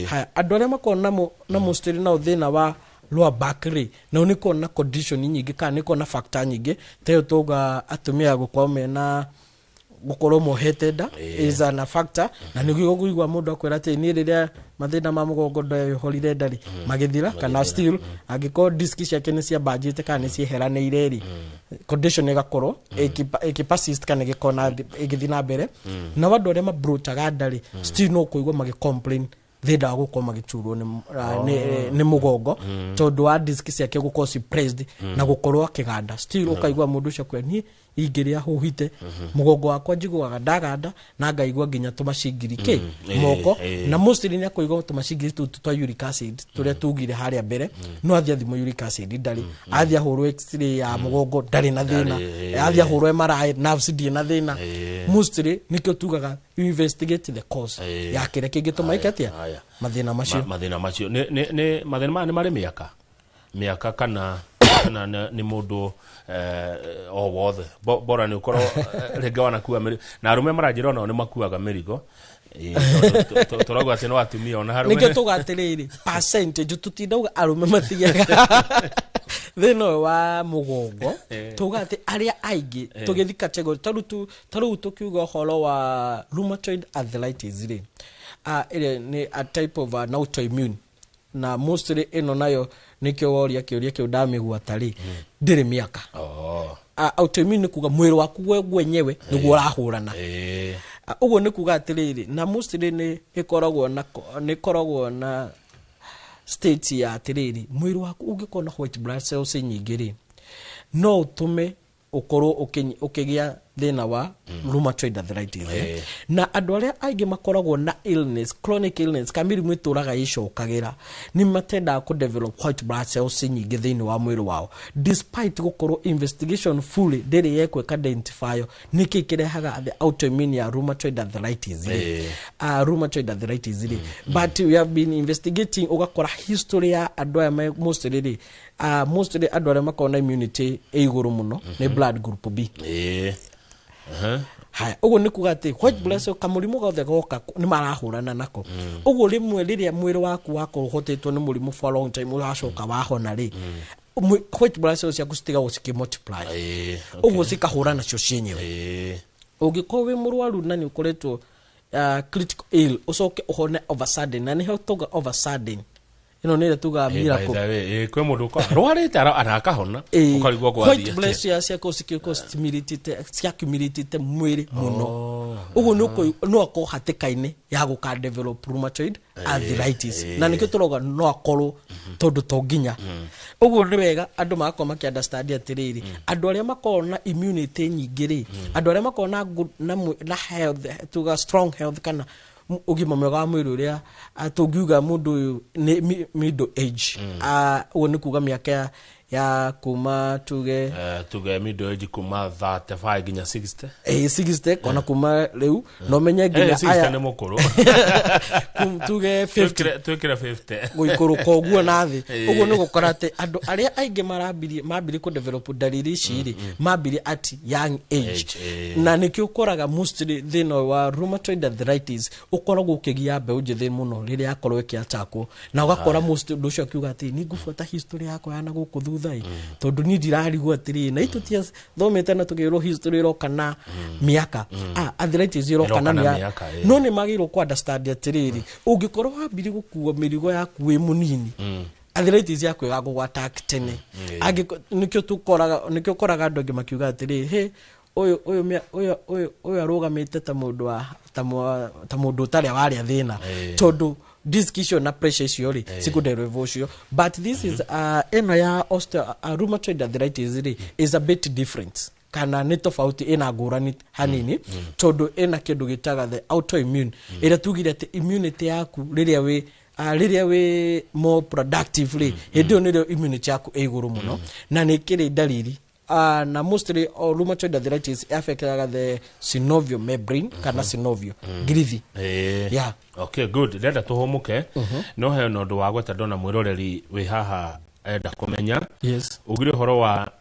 Haya, andũ arĩa makoragwo na mostly nao thĩna wa lower back rĩ, nao nĩ koragwo na condition nyingĩ kana nĩ koragwo na factor nyingĩ ta ĩyo tuga atumia gũkorwo mena gũkorwo mohete nda is an a factor. Na nĩguo ũkũigua mũndũ akwĩra atĩ niĩ rĩrĩa mathĩna ma mũgongo ndeyohorire nda rĩ, magĩthira. Kana still angĩkorwo disc ciake nĩ ciambanjĩte kana nĩ cieheranĩire rĩ, condition ĩgakorwo ĩkĩ persist kana ĩgĩkorwo ĩgĩthiĩ na mbere. Nao andũ arĩa mabrotaga nda rĩ, still no kũigua magĩ complain thĩna wa gũkorwo magĩturwo nĩ mũgongo tondũ wa disc ciake gũkorwo ci pressed na gũkorwo akĩganda. Still ũkaigua mũndũ ũcio akwĩra, niĩ ingĩrĩa huhite mũgongo wakwa njiguaga ndaganda na ngaigua nginya tũmacingiri kĩ moko. Na mostly nĩ akũigua tũmacingiri tũtũ twa uric acid tũrĩa tugire harĩa mbere. No athiĩ athimwo uric acid ndarĩ, athiĩ ahũrwo X-ray ya mũgongo ndarĩ na thĩna, Ndarĩ, athiĩ ahũrwo MRI nerves ndirĩ na thĩna. Mostly nĩkĩo tugaga you investigate the cause ya kĩrĩa kĩngĩtũma ĩke atĩa mathĩna macio. Mathĩna macio nĩ mathĩna maya nĩ marĩ mĩaka kana nĩ mũndũ o wothe? Bora nĩ ũkorwo rĩngĩ wanakua mĩrigo, na arũme maranjĩra onao nĩ makuaga mĩrigo. Tondũ tũrauga atĩ no atumia ona arũme. Nĩkĩo tuga atĩrĩrĩ, percentage tutindauga arũme matigiaga thĩna ũyũ wa mũgongo. Tuga atĩ arĩa aingĩ tũgĩthi category ta rĩu tũkiuga ũhoro wa rheumatoid arthritis rĩ, ĩrĩa nĩ a type of an autoimmune, na mostly ĩno nayo nĩkĩo woria kĩũria kĩu ndamĩgwata rĩ, ndĩrĩ mĩaka. Autoimmune nĩ kuga mwĩrĩ waku we mwenyewe nĩguo ũrahũrana. Ũguo nĩ kuga atĩrĩrĩ, na mostly nĩ ĩkoragwo na state ya atĩrĩrĩ, mwĩrĩ waku ũngĩkorwo na white blood cells nyingĩ rĩ, no ũtũme ũkorwo ũkĩgĩa thĩna wa rheumatoid arthritis. Na andũ arĩa aingĩ makoragwo na illness, chronic illness kana mĩrimũ ĩtũraga ĩcokagĩra, nĩ matendaga kũ develop white blood cells nyingĩ thĩinĩ wa mwĩrĩ wao, despite gũkorwo investigation fully ndĩrĩ yekwo ĩka-identify nĩkĩ kĩrehaga the autoimmune ya rheumatoid arthritis rĩ. Rheumatoid arthritis rĩ, but we have been investigating, ũgakora history ya andũ aya mostly rĩ, mostly andũ arĩa makoragwo na immunity ĩ igũrũ mũno nĩ blood group B. Haya, ũguo nĩ kuga atĩ white blood cell kamũrimũ gothe goka nĩ marahũrana nako. Ũguo rĩmwe rĩrĩa mwĩrĩ waku wakorwo ũhotĩtwo nĩ mũrimũ for a long time, ũracoka wahona rĩ, white blood cells ciaku citigagwo cikĩ multiply, ũguo cikahũrana nacio cienyewe. Ũngĩkorwo wĩ mũrwaru na nĩ ũkoretwo critical ill, ũcoke ũhone over sudden, na nĩho tuga over sudden ĩno nĩ ĩrĩa tugaga By miracle. the way, kwĩ mũndũ rwarĩte arakahona, ũkarigwo gwathiĩ White blood cells ciaku cikorwo ciaccumulated mwĩrĩ mũno, ũguo no akorwo hatĩka-inĩ ya gũka develop rheumatoid arthritis. Na nĩkĩo tũrauga no akorwo, tondũ to nginya. Ũguo nĩ wega andũ magakorwo makĩ understand atĩrĩrĩ, andũ arĩa makoragwo na immunity nyingĩ rĩ, andũ arĩa makoragwo na good, na health, tuga strong health kana ũgima mwega wa mwĩrĩ, ũrĩa tũngiuga mũndũ ũyũ nĩ middle age, ũguo nĩ kuga mĩaka ya Ya kuma tuge tuge middle age kuma 35 nginya 60. 60 kona kuma riu no menye nginya aya 60 nĩ mũkũrũ. Tuge 50 twikire 50 gũikũrũka ũguo na thĩ. Ũguo nĩ gũkora atĩ andũ arĩa aingĩ mambirie kũ develop ndariri ici rĩ, mambirie at young age. Na nĩkĩo ũkoraga mostly thĩna wa rheumatoid arthritis ũkoragwo ũkĩgia mbeũ njĩthĩ mũno rĩrĩa yakorwo ĩkĩatakwo, na ũgakora most ũndũ ũcio akiuga atĩ nĩ ngũbuata history yakwa ya na gũkũ thutha, tondũ niĩ ndirarigwo atĩrĩ na itũ tiathomete na tũkĩrwo history ĩroka na mĩaka, arthritis ĩroka na mĩaka, no nĩ magĩrĩirwo kũ understand atĩrĩrĩ, ũngĩkorwo wambirie gũkua mĩrigo yaku wĩ mũnini, arthritis yaku ĩgagũgwata tene. Nĩkĩo ũkoraga andũ angĩ makiuga atĩrĩ, he ũyũ arũgamĩte ta mũndũ ta mũndũ ũtarĩ warĩa thĩna, tondũ disk icio na pressure icio rĩ cikũdereva ũcio. But this is ĩno ya rheumatoid arthritis rĩ is a bit different, kana nĩ tofauti, ĩna ngũrani hanini, tondũ ĩna kĩndũ gĩtaga the autoimmune, ĩrĩa tugire atĩ immunity yaku rĩrĩa wĩ more productive rĩ, hĩndĩ ĩyo nĩrĩo immunity yaku ĩ igũrũ mũno, na nĩ kĩrĩ ndariri. Na mostly rheumatoid arthritis affectaga the synovial membrane kana synovial ngirithi. Yeah. Okay, good. Ndenda tũhũmũke. No he na ũndũ wa gweta ndona mwĩroreri wĩ haha enda kũmenya. Yes. Ugire ũhoro wa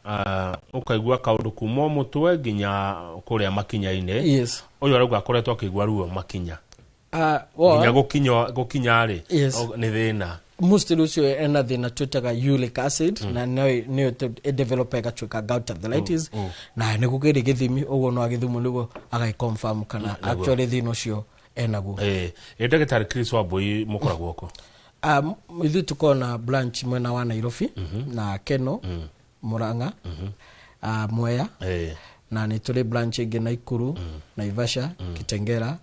ũkaigua kaũndũ kuma mũtwe nginya kũrĩa makinya-inĩ. Yes. Ũyũ arauga akoretwo akĩigua ruo makinya. Nginya gũkinya rĩ nĩ thĩna. Mostly ũcio ena thĩna twĩtaga uric acid, na nĩyo ĩdevelop ĩgatuĩka gout arthritis, na nĩ gũkĩrĩ gĩthimi ũguo no agĩthimwo nĩguo agagĩconfirm kana actually thĩna ũcio enaguo. Ndagĩtarĩ Chris Wambui mũkoragwo kũ? Ithuĩ tũkoragwo na branch mwena wa Nairobi na Keno, Murang'a, Mwea, na nĩ tũrĩ branch ĩngĩ Nakuru, Naivasha, Kitengela,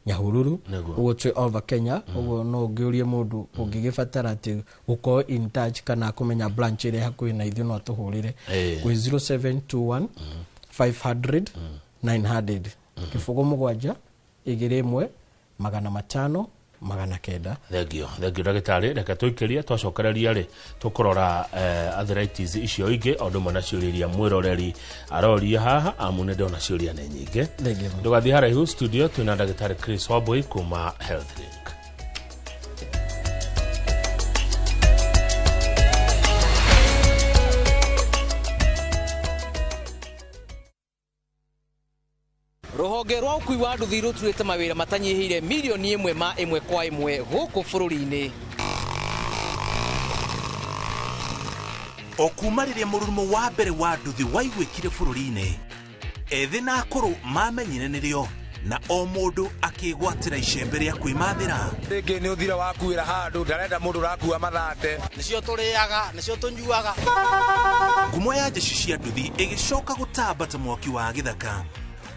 Nyahururu, ũguo twĩ over Kenya. Ũguo no ũngĩũrie mũndũ ũngĩgĩbatara atĩ gũkorwo in touch kana kũmenya branch ĩrĩa hakuhĩ na ithuĩ no atũhũrĩre kwĩ 0721 500 900 0 7 2 1 500 900. Thengio ndagĩtarĩ, reke tũikĩrie twacokereria rĩ tũkũrora arthritis icio ingĩ o ũndũ ũmwe na ciũria iria mwĩroreri aroria haha, amu nĩ ndĩrona ciũria nĩ nyingĩ. Ndũgathiĩ haraihu, studio twĩna ndagĩtarĩ Chris Wambui kuma Health Link. Rũhonge rwa ũkui wa nduthi rũturĩte mawĩra matanyihĩire milioni 1 ma 1 kwa 1 gũkũ bũrũri-inĩ. O kuma rĩrĩa mũrurumo wa mbere wa nduthi waiguĩkire bũrũri-inĩ, ethĩ na akũrũ mamenyire nĩrĩo, na o mũndũ akĩgwatĩra icembe rĩa kwĩmathĩra. Rĩngĩ nĩ ũthira wakuĩra handũ, ndarenda mũndũ ũrakua mathate. Nĩcio tũrĩaga, nĩcio tũnyuaga. Ngumo ya jeshi cia nduthi ĩgĩcoka gũtamba ta mwaki wa gĩthaka.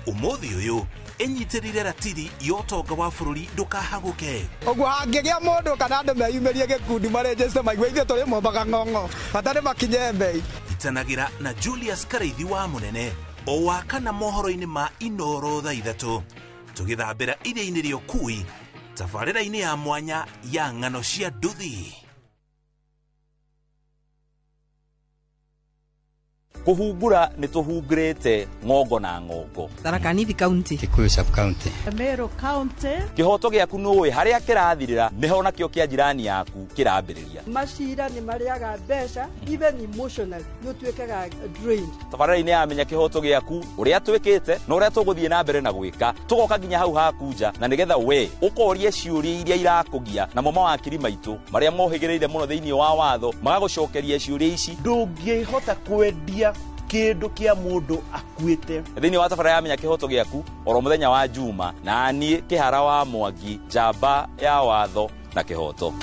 Ũmũthĩ ũyũ ĩnyitĩrĩire ratiri ya ũtonga wa bũrũri ndũkahagũke. Ũguo hangĩgĩa mũndũ kana andũ meyumĩrie gĩkundi marĩnjĩte maigue ithuĩ tũrĩ mombaga ng'ong'o, bata nĩ makinye mbei. Itanagĩra na Julius Karaithi wa Mũnene o wa kana mohoro-inĩ ma Inoro thaa 3, tũgĩthambĩra iria-inĩ rĩa ũkui tabarĩra-inĩ ya mwanya ya ng'ano cia nduthi. Kũhungura nĩ tũhungurĩte ng'ongo na ng'ongo. Tharaka Nithi County, Kikuyu Sub County, Meru County. Kĩhoto gĩaku nũĩ harĩa kĩrathirĩra nĩho nakĩo kĩa jirani yaku kĩrambĩrĩria. Macira nĩ marĩaga mbeca, even emotional nĩ ũtuĩkaga drained. Tabarĩra-inĩ ya Menya Kĩhoto Gĩaku, ũrĩa twĩkĩte na ũrĩa tũgũthiĩ na mbere na gwĩka, tũgoka nginya hau haku nja, na nĩgetha we ũkorie ciũria iria irakũgia, namo mawakiri maitũ marĩa mohĩgĩrĩire mũno thĩinĩ wa watho magagũcokeria ciũria ici. Ndũngĩhota kwendia kĩndũ kĩa mũndũ akuĩte. Thĩinĩ wa tabarĩra ya Menya Kĩhoto Gĩaku oro mũthenya wa Juma, na niĩ Kĩhara wa Mwangi, njamba ya watho na kĩhoto.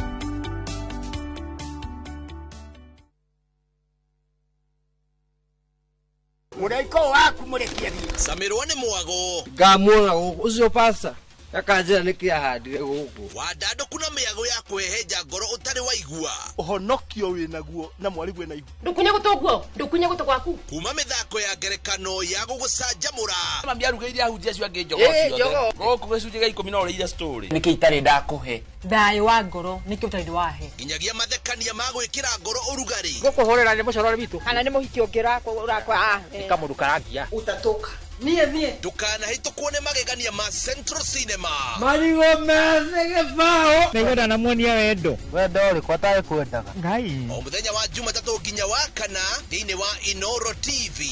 Mũraiko waku mũrekie thiĩ. Camirwo nĩ mwago. Ngamuona gũkũ ũcio pasta. Akanjĩra nĩkĩ ahandire gũkũ. Wandandũku na mĩago ya kũhehenja ngoro ũtarĩ waigua. Ũhonokio wĩnaguo na mwarĩguo na ihu. Ndũkunye gũtũ guo, ndũkunye gũtũ gwaku. Kuma mĩthako ya ngerekano ya gũgũcanjamũra. Mami arugĩire ahunjia acio angĩ njogoo ciothe. Gũkũ gĩcunjĩ gĩa 10 no ũrĩire story. Nĩkĩ itarĩ ndakũhe? Thayũ wa ngoro nĩkĩ ũtarĩ wahe? Nginyagia mathekania ma gwĩkĩra ngoro ũrugarĩ. Gũkũhũrĩra nĩ mũcorore witũ. Kana nĩ mũhiki ũngĩ ũrakwa. Nĩ kamũndũ karangia. Utatoka. Niĩ thiĩ. Ndũkanahĩtũkwo nĩ magegania ma Central Cinema. Marigũ methĩ gĩbaũ. Nĩngwenda namuonia wendo. Wendo ũrĩkũ atarĩ kwendaga? Ngai. O mũthenya wa Jumatatũ nginya wa kana thĩinĩ wa Inoro TV.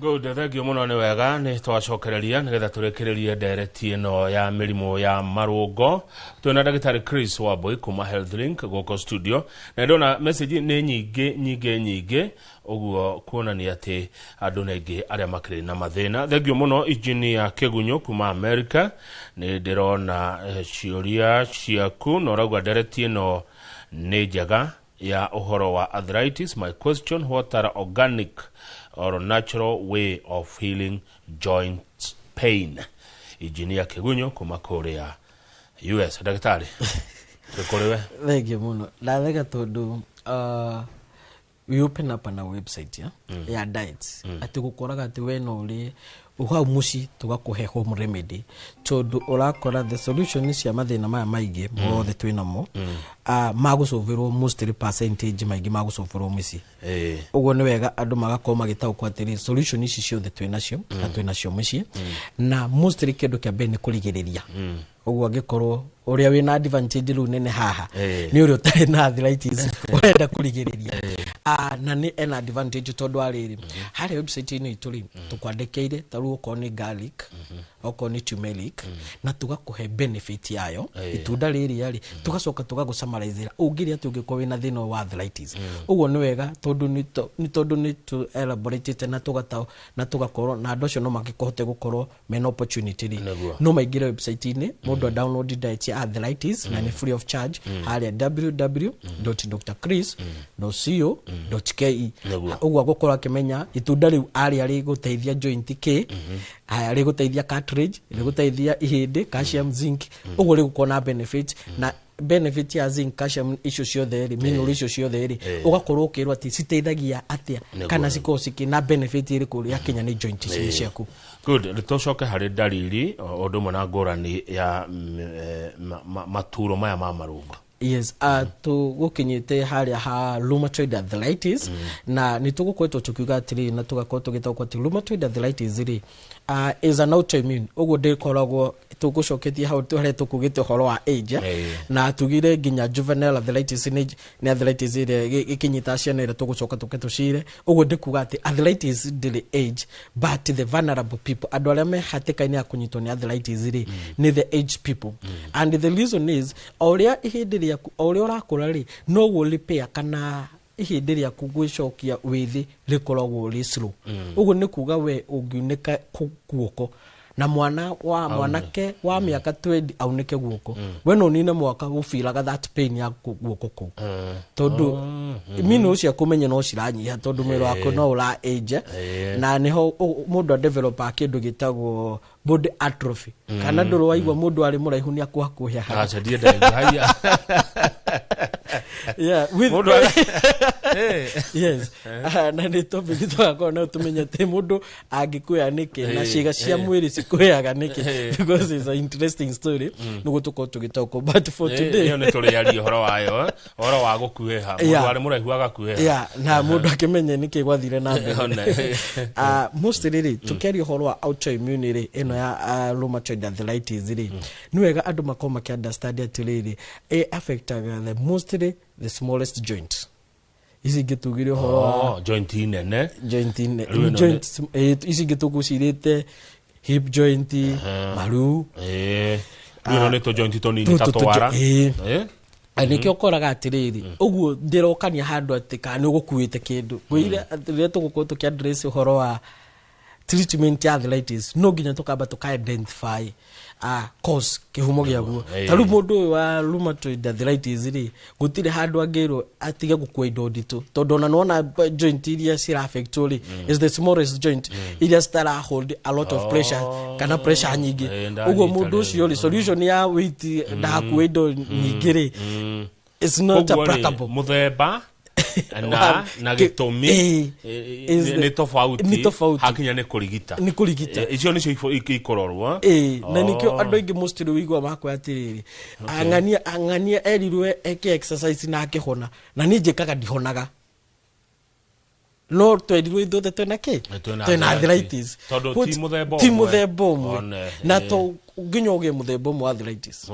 Good, thank you muno nĩ wega nĩ twacokereria nĩgetha tũrĩkĩrĩrie ndereti ĩno ya mĩrimũ ya marũngo. Twĩna ndagĩtarĩ Chris Wambui kuma Health Link gũkũ studio, na ndona message nĩ nyingĩ nyingĩ nyingĩ, ũguo kuonania atĩ andũ nĩ aingĩ arĩa makĩrĩ na mathĩna. Thank you mũno Engineer Kĩgunyũ kuma America, nĩ ndĩrona ciũria ciaku na ũrauga ndereti ĩno nĩ njega ya ũhoro wa arthritis. My question, what are organic or natural way of healing joint pain? Engineer Kĩgunyũ kuma kũrĩa US. Ndagĩtarĩ, tũkũrĩ we. Thank you mũno. Ndatheka tondũ we open up on our website ya, ya diets. Atĩ gũkoraga atĩ we no ũrĩe hau mũciĩ tũgakũhe home remedy, tondũ ũrakora the solution cia mathĩna maya maingĩ mothe twĩnamo magũcoverwo mostly percentage maingĩ magũcoverwo mũciĩ. Ũguo nĩ wega andũ magakorwo magĩtaũkwo atĩrĩ solution ici ciothe twĩnacio na twĩnacio mũciĩ, na mostly kĩndũ kĩa mbere nĩ kũrigĩrĩria. Ũguo angĩkorwo ũrĩa wĩna advantage rĩu nene haha nĩ ũrĩa ũtarĩ na arthritis ũrenda kũrigĩrĩria, na nĩ ena advantage tondũ arĩrĩ harĩa website-inĩ itũ rĩ tũkwandĩkĩire ta rĩu okorwo nĩ garlic, okorwo nĩ turmeric, na tũgakũhe benefit yayo itunda rĩrĩa rĩ, tũgacoka tũgagũsummarizĩra ũngĩrĩa atĩ ũngĩkorwo wĩna thĩna wa arthritis. Ũguo nĩ wega tondũ nĩ tondũ nĩ tũ elaboratĩte na tũgata na tũgakorwo na andũ acio no makĩhote gũkorwo mena opportunity rĩ, no maingĩre website-inĩ mũndũ a download diet ya arthritis na nĩ free of charge harĩa www.drchris.co.ke. Ũguo agũkorwo akĩmenya itunda rĩu arĩa rĩgũteithia joint kĩ, haya rĩgũteithia cartilage, rĩgũteithia ihĩndĩ, calcium, zinc, ũguo rĩgũkorwo na benefit na benefit ya zinc, calcium icio ciothe rĩ, mineral icio ciothe rĩ, ũgakorwo ũkĩrwo atĩ citeithagia atĩa kana cikorwo cikĩ na benefit ĩrĩkũ yakinya nĩ joint ciaku. Good, tũcoke harĩ ndariri ũndũ ũmwe na ngũrani ya maturo maya ma marũngo. Yes, tũgũkinyĩte harĩa ha rheumatoid arthritis, na nĩ tũgũkoretwo tũkiuga atĩrĩrĩ na tũgakorwo tũgĩtaũkwo atĩ rheumatoid arthritis rĩ is an autoimmune. Ũguo ndĩkoragwo tũgũcoketie hau harĩa tũkugĩte ũhoro wa age, na tugire nginya juvenile arthritis nĩ arthritis ĩrĩa ĩkĩnyita ciana ĩrĩa tũgũcoka tũke tũcire. Ũguo ndĩkuga atĩ arthritis ndĩrĩ age, but the vulnerable people, andũ arĩa me hatĩka-inĩ ya kũnyitwo nĩ arthritis rĩ, nĩ the age people. And the reason is o ũrĩa ihĩndĩ rĩaku o ũrĩa ũrakũra rĩ, noguo repair kana ihĩndĩ rĩaku gwĩcokia wĩthĩ rĩkoragwo rĩ slow. Ũguo nĩ kuga we ũngiunĩka guoko na mwana wa mwanake wa mĩaka 20 aunĩke guoko, we no ũnine mwaka gũbiraga that pain ya guoko kũu, tondũ minerals ciaku menye no ciranyiha tondũ mwĩrĩ waku no ũra age, na nĩho mũndũ a develop kĩndũ gĩtagwo body atrophy. Kana ndũrĩ waigua mũndũ arĩ mũraihu nĩ akuhakuhia hau. Aca ndiendaga haiya. Yeah, with Mũndũ yes. Na nĩ topic tũgakorwo no tũmenye atĩ mũndũ angĩkuya nĩkĩ na ciĩga cia mwĩrĩ cikuyaga nĩkĩ, because it's an interesting story nĩguo tũkorwo tũgĩtaũkwo, but for today ĩyo nĩ tũrĩaria ũhoro wayo, ũhoro wa gũkuhĩha mũndũ arĩ mũraihu agakuhĩha, yeah, na mũndũ akĩmenye nĩkĩ gwathire na mbere. Mostly rĩ tũkĩaria ũhoro wa autoimmune rĩ, ĩno ya rheumatoid arthritis rĩ, nĩ wega andũ makorwo makĩ understand atĩrĩrĩ ĩ affectaga the mostly the smallest joint. Ici ingĩ tugire ũhoro wa joint nene, joint nene, joint ici ingĩ tũgũcirĩte hip joint, maru, rĩu ĩno nĩ tũ joint tũnini ta twara. Nĩkĩo ũkoraga atĩrĩrĩ ũguo ndĩrokania handũ atĩ kana nĩ ũgũkuĩte kĩndũ ngwĩire rĩrĩa tũgũkorwo tũkĩ address ũhoro wa Treatment ya arthritis no nginya tukamba tuka identify cause, kihumo gĩaguo. Ta rĩu mũndũ ũyũ wa rheumatoid arthritis rĩ, gũtirĩ handũ angĩrwo atige gũkua indo nditũ, tondũ ona nĩwona joint iria cira affectwo rĩ is the smallest joint iria citara hold a lot of pressure kana pressure nyingĩ. Ũguo Ndanyita mũndũ rĩu. ũcio rĩ, solution ya weight, ndagakue indo nyingĩ rĩ, it's not Koguo rĩ, applicable. Mũthemba na gĩtũmi nĩ tofauti. Nĩ tofauti. Hakinya nĩ kũrigita. Nĩ kũrigita. Icio nĩcio ikororwo. Ĩĩ, na nĩkĩo andũ aingĩ mostly wĩigua makwa atĩrĩrĩ, ang'ania ang'ania erirwe eke exercise na akĩhona, na niĩ njĩkaga ndihonaga, no twerirwo ithuothe twĩna kĩ? Twĩna Twĩna arthritis. arthritis. Tondũ ti mũthemba ti ũmwe. Mũthemba ũmwe. One, Na to nginya ũgĩe mũthemba ũmwe wa arthritis,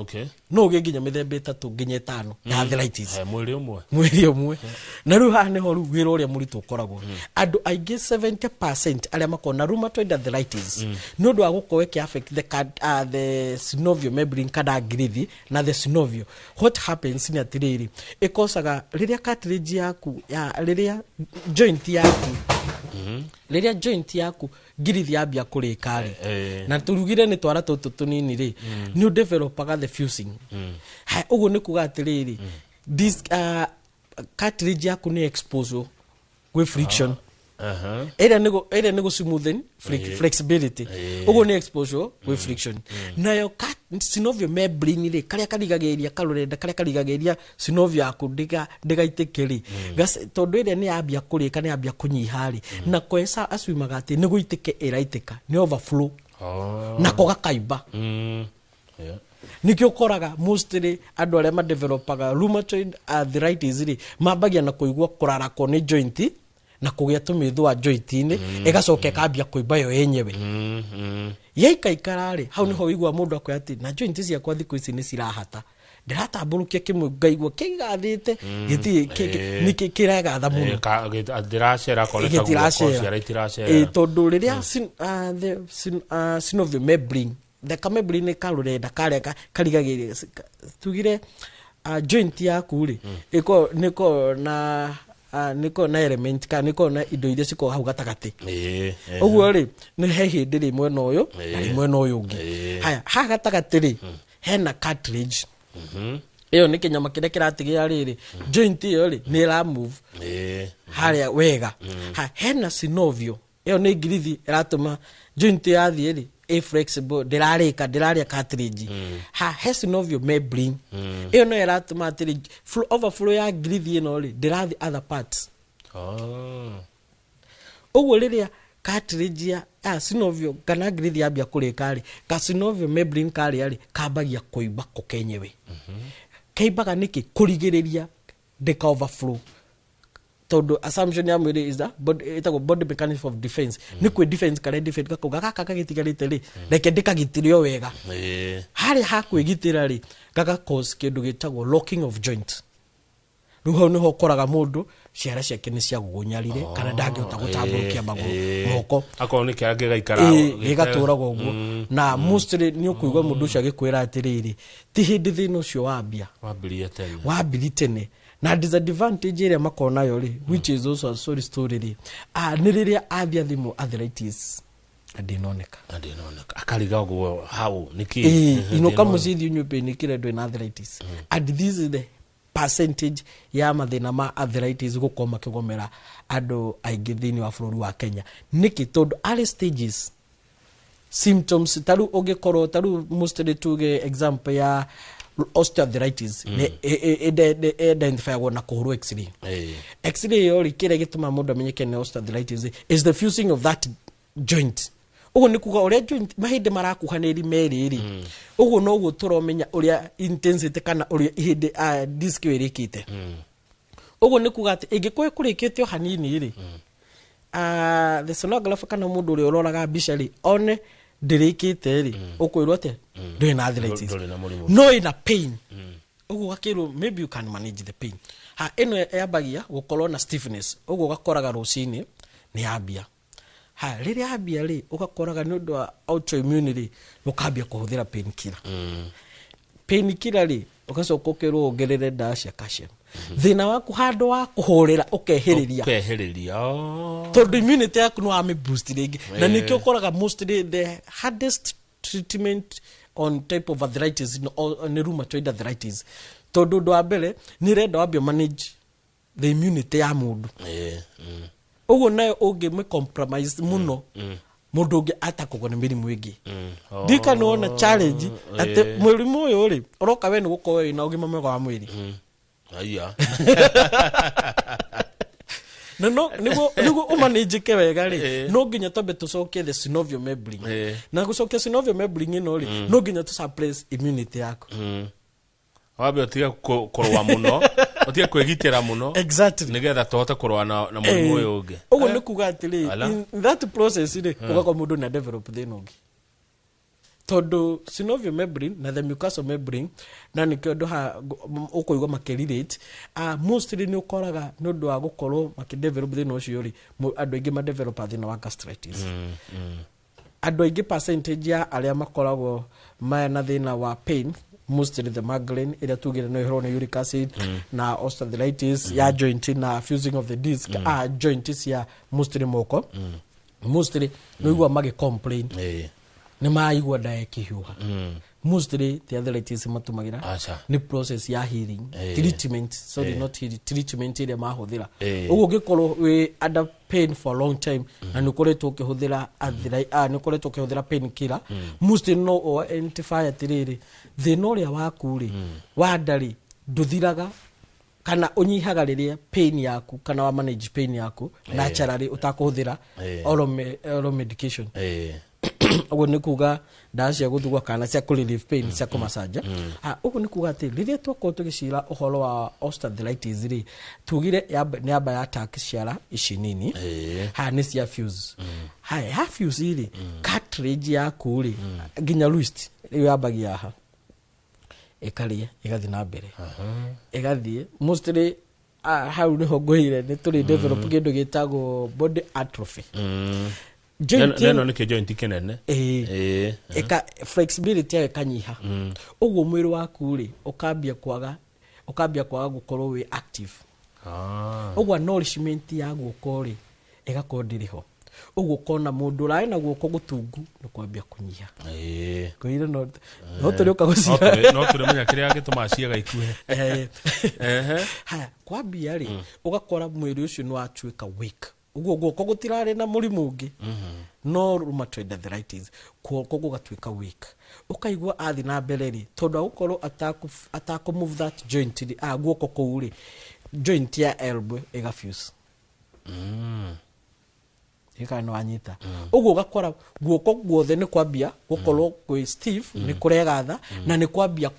no ũgĩe nginya mĩthemba 3 nginya 5 ya arthritis. Mwĩrĩ ũmwe. Mwĩrĩ ũmwe. Na rĩu haha nĩho rĩu wĩra ũrĩa mũritũ ũkoragwo. Andũ aingĩ, 70% arĩa makoragwo na rheumatoid arthritis, nĩ ũndũ wa gũkorwo ĩkĩ affect the synovial membrane kana ngirithi na the synovial, what happens nĩ atĩrĩrĩ, ĩkocaga rĩrĩa cartilage yaku ya rĩrĩa joint yaku, rĩrĩa joint yaku ngirithi yambia kũrĩka rĩ, na turugire nĩ twara tũtũ tũnini rĩ, nĩ ũdevelopaga the fusing. Ha, ũguo nĩ kuga atĩrĩrĩ, this cartilage yaku nĩ expose gwĩ friction. Ĩrĩa nĩ ĩrĩa nĩ gũ smoothen flexibility. Ũguo nĩ exposure gwĩ friction. Nayo synovial membrane rĩ, karĩa karigagĩrĩria karũrenda karĩa karigagĩrĩria synovial yaku ndĩgaitĩke rĩ, tondũ ĩrĩa nĩ yambia kũrĩka, nĩ yambia kũnyiha rĩ, na kwesa aciumaga atĩ nĩ gũitĩke ĩraitĩka, nĩ overflow, nako gakaimba. Nikio ũkoraga mostly andũ arĩa madevelopaga rheumatoid arthritis rĩ, mambagia na kũigua kũrarakwo nĩ joint na kũgĩa tũmĩthũa joint-inĩ, ĩgacoka ĩkambia kũimba yo yenyewe. Yaikaikara rĩ, hau nĩho wĩigua mũndũ akwĩra atĩ na joint ciakwa thikũ ici nĩ cirahata, ndĩratambũrũkia kĩmwe ngaigua kĩgathĩte, gĩtirĩ nĩ kĩregatha mũno. Ndĩracera korwo nĩ ta guoko, Gĩtiracera. ciara itiracera. Ĩ, tondũ rĩrĩa the synovial membrane, the kamembrane karũrenda karĩa karigagĩrĩria tugire joint yaku rĩ, ĩkoragwo nĩkoragwo na element kana nĩkoragwo na indo iria cikoragwo hau gatagatĩ. Ũguo rĩ, nĩ he hĩndĩ rĩ mwena ũyũ na rĩ mwena ũyũ ũngĩ. Haya, haha gatagatĩ rĩ, hena cartilage. Ĩyo nĩ kĩnyama kĩrĩa kĩratigĩra rĩrĩ joint ĩyo rĩ nĩ ĩra move harĩa wega. Ha, hena synovial, ĩyo nĩ ngirithi ĩratũma joint yathiĩ rĩ ĩ flexible, ndĩrarĩka, ndĩrarĩa cartilage. Ha he synovial membrane, ĩyo no ĩratũma atĩrĩ overflow ya ngirithi ĩno rĩ ndĩrathiĩ other parts. Ũguo rĩrĩa cartilage ya synovial kana ngirithi yambia kũrĩka rĩ, ka synovial membrane karĩa rĩ kambagia kũimba ko kenyewe. Kaimbaga nĩkĩ? Kũrigĩrĩria ndĩka overflow, tondũ assumption ya mwĩrĩ is that body, ĩtagwo body mechanism of defense, nĩ kwĩ defense karĩa defense gakauga gaka gagĩtigarĩte rĩ, reke ndĩkagitĩre o wega. Harĩa hakwĩgitĩra rĩ, gaga cause kĩndũ gĩtagwo locking of joint. Rĩu hau nĩho ũkoraga mũndũ ciara ciake nĩ ciagũgũnyarire kana ndangĩhota gũtambũrũkia magũrũ, moko. Akorwo nĩ kĩara gĩgaikara. Gĩgatũraga ũguo, na mostly nĩ ũkũigua mũndũ ũcio agĩkwĩra atĩrĩrĩ, ti hĩndĩ thĩna ũcio wambia. Wambirie tene. Wambiri tene. Na disadvantage ĩrĩa makoragwo nayo rĩ, which is also a sorry story rĩ, nĩ rĩrĩa athiĩ athimwo arthritis na ndĩnoneka. Na ndĩnoneka, akariga ũguo hau nĩkĩ? Ĩĩ, inũka mũciĩ, thiĩ ũnyue painkiller, ndwĩ na arthritis. And this is the percentage ya mathĩna ma arthritis gũkorwo makĩgomera andũ aingĩ thĩinĩ wa bũrũri wa Kenya. Nĩkĩ? Tondũ early stages symptoms, ta rĩu ũngĩkorwo ta rĩu mostly tuge example ya osteoarthritis nĩ identifyagwo na kũhũrwo X-ray. X-ray ĩyo rĩ, kĩrĩa gĩtũmaga mũndũ amenyeke nĩ osteoarthritis is the fusing of that joint. Ũguo nĩ kuga ũrĩa joint mahĩndĩ marakuhanĩri merĩ rĩ, ũguo noguo tũramenya ũrĩa intensity kana ũrĩa ihĩndĩ disc ĩyo ĩrĩkĩte. Ũguo nĩ kuga atĩ ĩngĩkorwo ĩkũrĩkĩte o hanini rĩ, the sonographer kana mũndũ ũrĩa ũroraga mbica rĩ, one ndĩrĩkĩte rĩ, ũkwĩrwo atĩa? Ndũrĩ na arthritis. Ndũrĩ na mũrimũ. No ĩna pain. Ũguo ũgakĩrwo maybe you can manage the pain. Ha, ĩno yambagia gũkorwo na stiffness, ũguo ũgakoraga rũcinĩ nĩ yambia. Ha, rĩrĩa yambia rĩ, ũgakoraga nĩ ũndũ wa autoimmune rĩ, ũkambia kũhũthĩra painkiller. Painkiller rĩ, ũgacoka ũkerwo wongerere ndawa cia calcium. Thĩna waku handũ wa kũhũrĩra ũkehĩrĩria. Ũkehĩrĩria. Oh. Tondũ immunity yaku nĩ wamĩ boost rĩngĩ. Na nĩkĩo ũkoraga mostly the hardest treatment on type of arthritis nĩ rheumatoid arthritis. Tondũ ũndũ wa mbere nĩ ĩrenda wambie manage the immunity ya mũndũ. Ũguo nayo ũngĩmĩ compromise mũno, mũndũ ũngĩ atakũgwo nĩ mĩrimũ ĩngĩ. Ndika nĩ wona challenge atĩ mũrimũ ũyũ rĩ ũroka we nĩ gũkorwo wĩna ũgima mwega wa mwĩrĩ. Aya. Na no nĩguo ũmanĩnjĩke wega rĩ, no nginya twambe tũcokie the synovial membrane. Na gũcokia synovial membrane ĩno rĩ, no nginya tũ suppress immunity yaku. Wambe ũtige kũrũa mũno, ũtige kwĩgitĩra mũno. Exactly. Nĩgetha tũhote kũrũa na mũrimũ ũyũ ũngĩ. Ũguo nĩ kuga atĩrĩ, Ala. in that process rĩ, ũgakorwo mũndũ nĩ develop thĩna ũngĩ. Tondũ synovial membrane na the mucosal membrane, na nĩkĩo andũ haha ũkũigua makĩrelate, mostly nĩ ũkoraga nĩ ũndũ wa gũkorwo makĩdevelop thĩna ũcio rĩ, andũ aingĩ madevelopa thĩna wa gastritis. Andũ aingĩ percentage ya arĩa makoragwo mena thĩna wa pain, mostly the migraine ĩrĩa tugire no ĩhũrwo nĩ uric acid, na osteoarthritis ya joint na fusing of the disc, joint cia mostly moko, mostly nĩ ũigua magĩ complain nĩ maigua nda ĩkĩhiũha. Mostly ti arthritis matũmagĩra, nĩ process ya healing, treatment, sorry, not healing, treatment ĩrĩa mahũthĩra. Ũguo ũngĩkorwo wĩ under pain for a long time na nĩ ũkoretwo ũkĩhũthĩra nĩ ũkoretwo ũkĩhũthĩra pain killer, mostly no identify atĩrĩrĩ, thĩna ũrĩa waku rĩ wa nda rĩ ndũthiraga kana ũnyihaga rĩrĩa pain yaku kana wa manage pain yaku naturally ũtakũhũthĩra oral medication. Ũguo nĩ kuga ndawa cia gũthugua kana cia kũ relieve pain, cia kũmacanja. Ũguo nĩ kuga atĩ rĩrĩa twakorwo tũgĩcira ũhoro wa osteoarthritis rĩ, tugire nĩ yamba ya attack ciara ici nini. Haha nĩ cia fuse. Haya, ya fuse rĩ, cartilage yaku rĩ, nginya wrist rĩu yambagia haha, ĩkarĩa ĩgathiĩ na mbere, ĩgathiĩ mostly, hau nĩho ngũire nĩ tũrĩ develop kĩndũ gĩtagwo body atrophy. Joint Neno nĩkĩo joint kĩnene. Ĩka flexibility yayo ĩkanyiha. Ũguo mwĩrĩ waku rĩ ũkambia kwaga gũkorwo wĩ active. Ũguo nourishment ya guoko rĩ ĩgakorwo ndĩrĩ ho. Ũguo ũkona mũndũ ũrarĩ na guoko gũtungu nĩ kwambia kũnyiha. Ngũire no tũrĩũka gũcira. No tũrĩmenya kĩrĩa gĩtũmaga ciĩga ikuhe. Haya, kwambia rĩ, ũgakora mwĩrĩ ũcio nĩ watuĩka weak. Ũguo guoko gũtirarĩ na mũrimũ ũngĩ, no rheumatoid arthritis, guoko gũgatuĩka weak. Ũkaigua athiĩ na mbere rĩ, tondũ agũkorwo atakũ move that joint rĩ, guoko kũu rĩ, joint ya elbow ĩgafuse. Ĩka nĩ wanyita. Ũguo ũgakora guoko guothe nĩ kwambia gũkorwo kwĩ stiff, nĩ kũregatha, na nĩ kwambia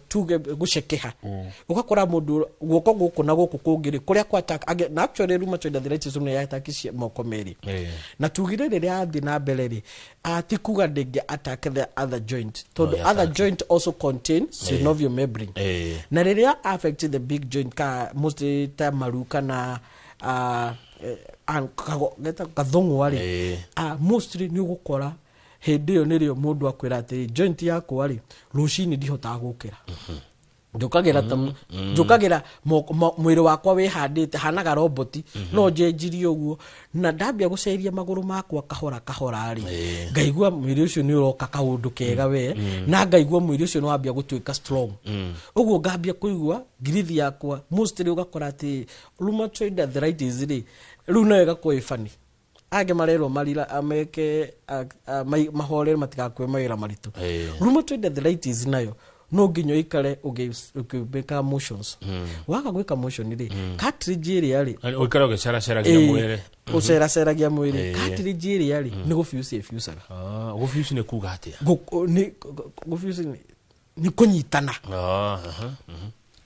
tuge gũcekeha. Ũgakora mũndũ guoko gũkũ na gũkũ kũngĩ rĩ, kũrĩa kwa attack, na actually rheumatoid arthritis nĩ ya attack cia moko merĩ. Na tugire rĩrĩa athiĩ na mbere rĩ, ti kuga ndĩngĩ attack the other joint, tondũ No, other attack. joint also contain synovial membrane. Na rĩrĩa affect the big joint ka mostly ta maru kana gathũng'wa rĩ, mostly nĩ ũgũkora hĩndĩ ĩyo nĩrĩo mũndũ akwĩra atĩrĩ, joint yakwa rĩ, rũcinĩ ndihotaga gũkĩra. Njũkagĩra ta njũkagĩra mwĩrĩ wakwa wĩhandĩte hanaga roboti, no njenjirie ũguo na ndambia gũceria magũrũ makwa kahora kahora rĩ, ngaigua mwĩrĩ ũcio nĩ ũroka kaũndũ kega we, na ngaigua mwĩrĩ ũcio nĩ wambia gũtuĩka strong. Ũguo ngambia kũigua ngirithi yakwa mostly ũgakora atĩ rheumatoid arthritis rĩ, rĩu nayo ĩgakorwo ĩ funny. Angĩ marerwo marira ameke mahorere matigakue mawĩra maritũ. Rheumatoid arthritis nayo no nginya ũikare ũgĩka motions. Waga gwĩka motion rĩ, cartilage ĩrĩa rĩ, Ũikare ũgĩceraceragia mwĩrĩ. Ũceraceragia mwĩrĩ. Cartilage ĩrĩa rĩ, nĩ gũfuse ĩfusaga. Gũfuse nĩ kuga atĩa? Gũfuse nĩ kũnyitana.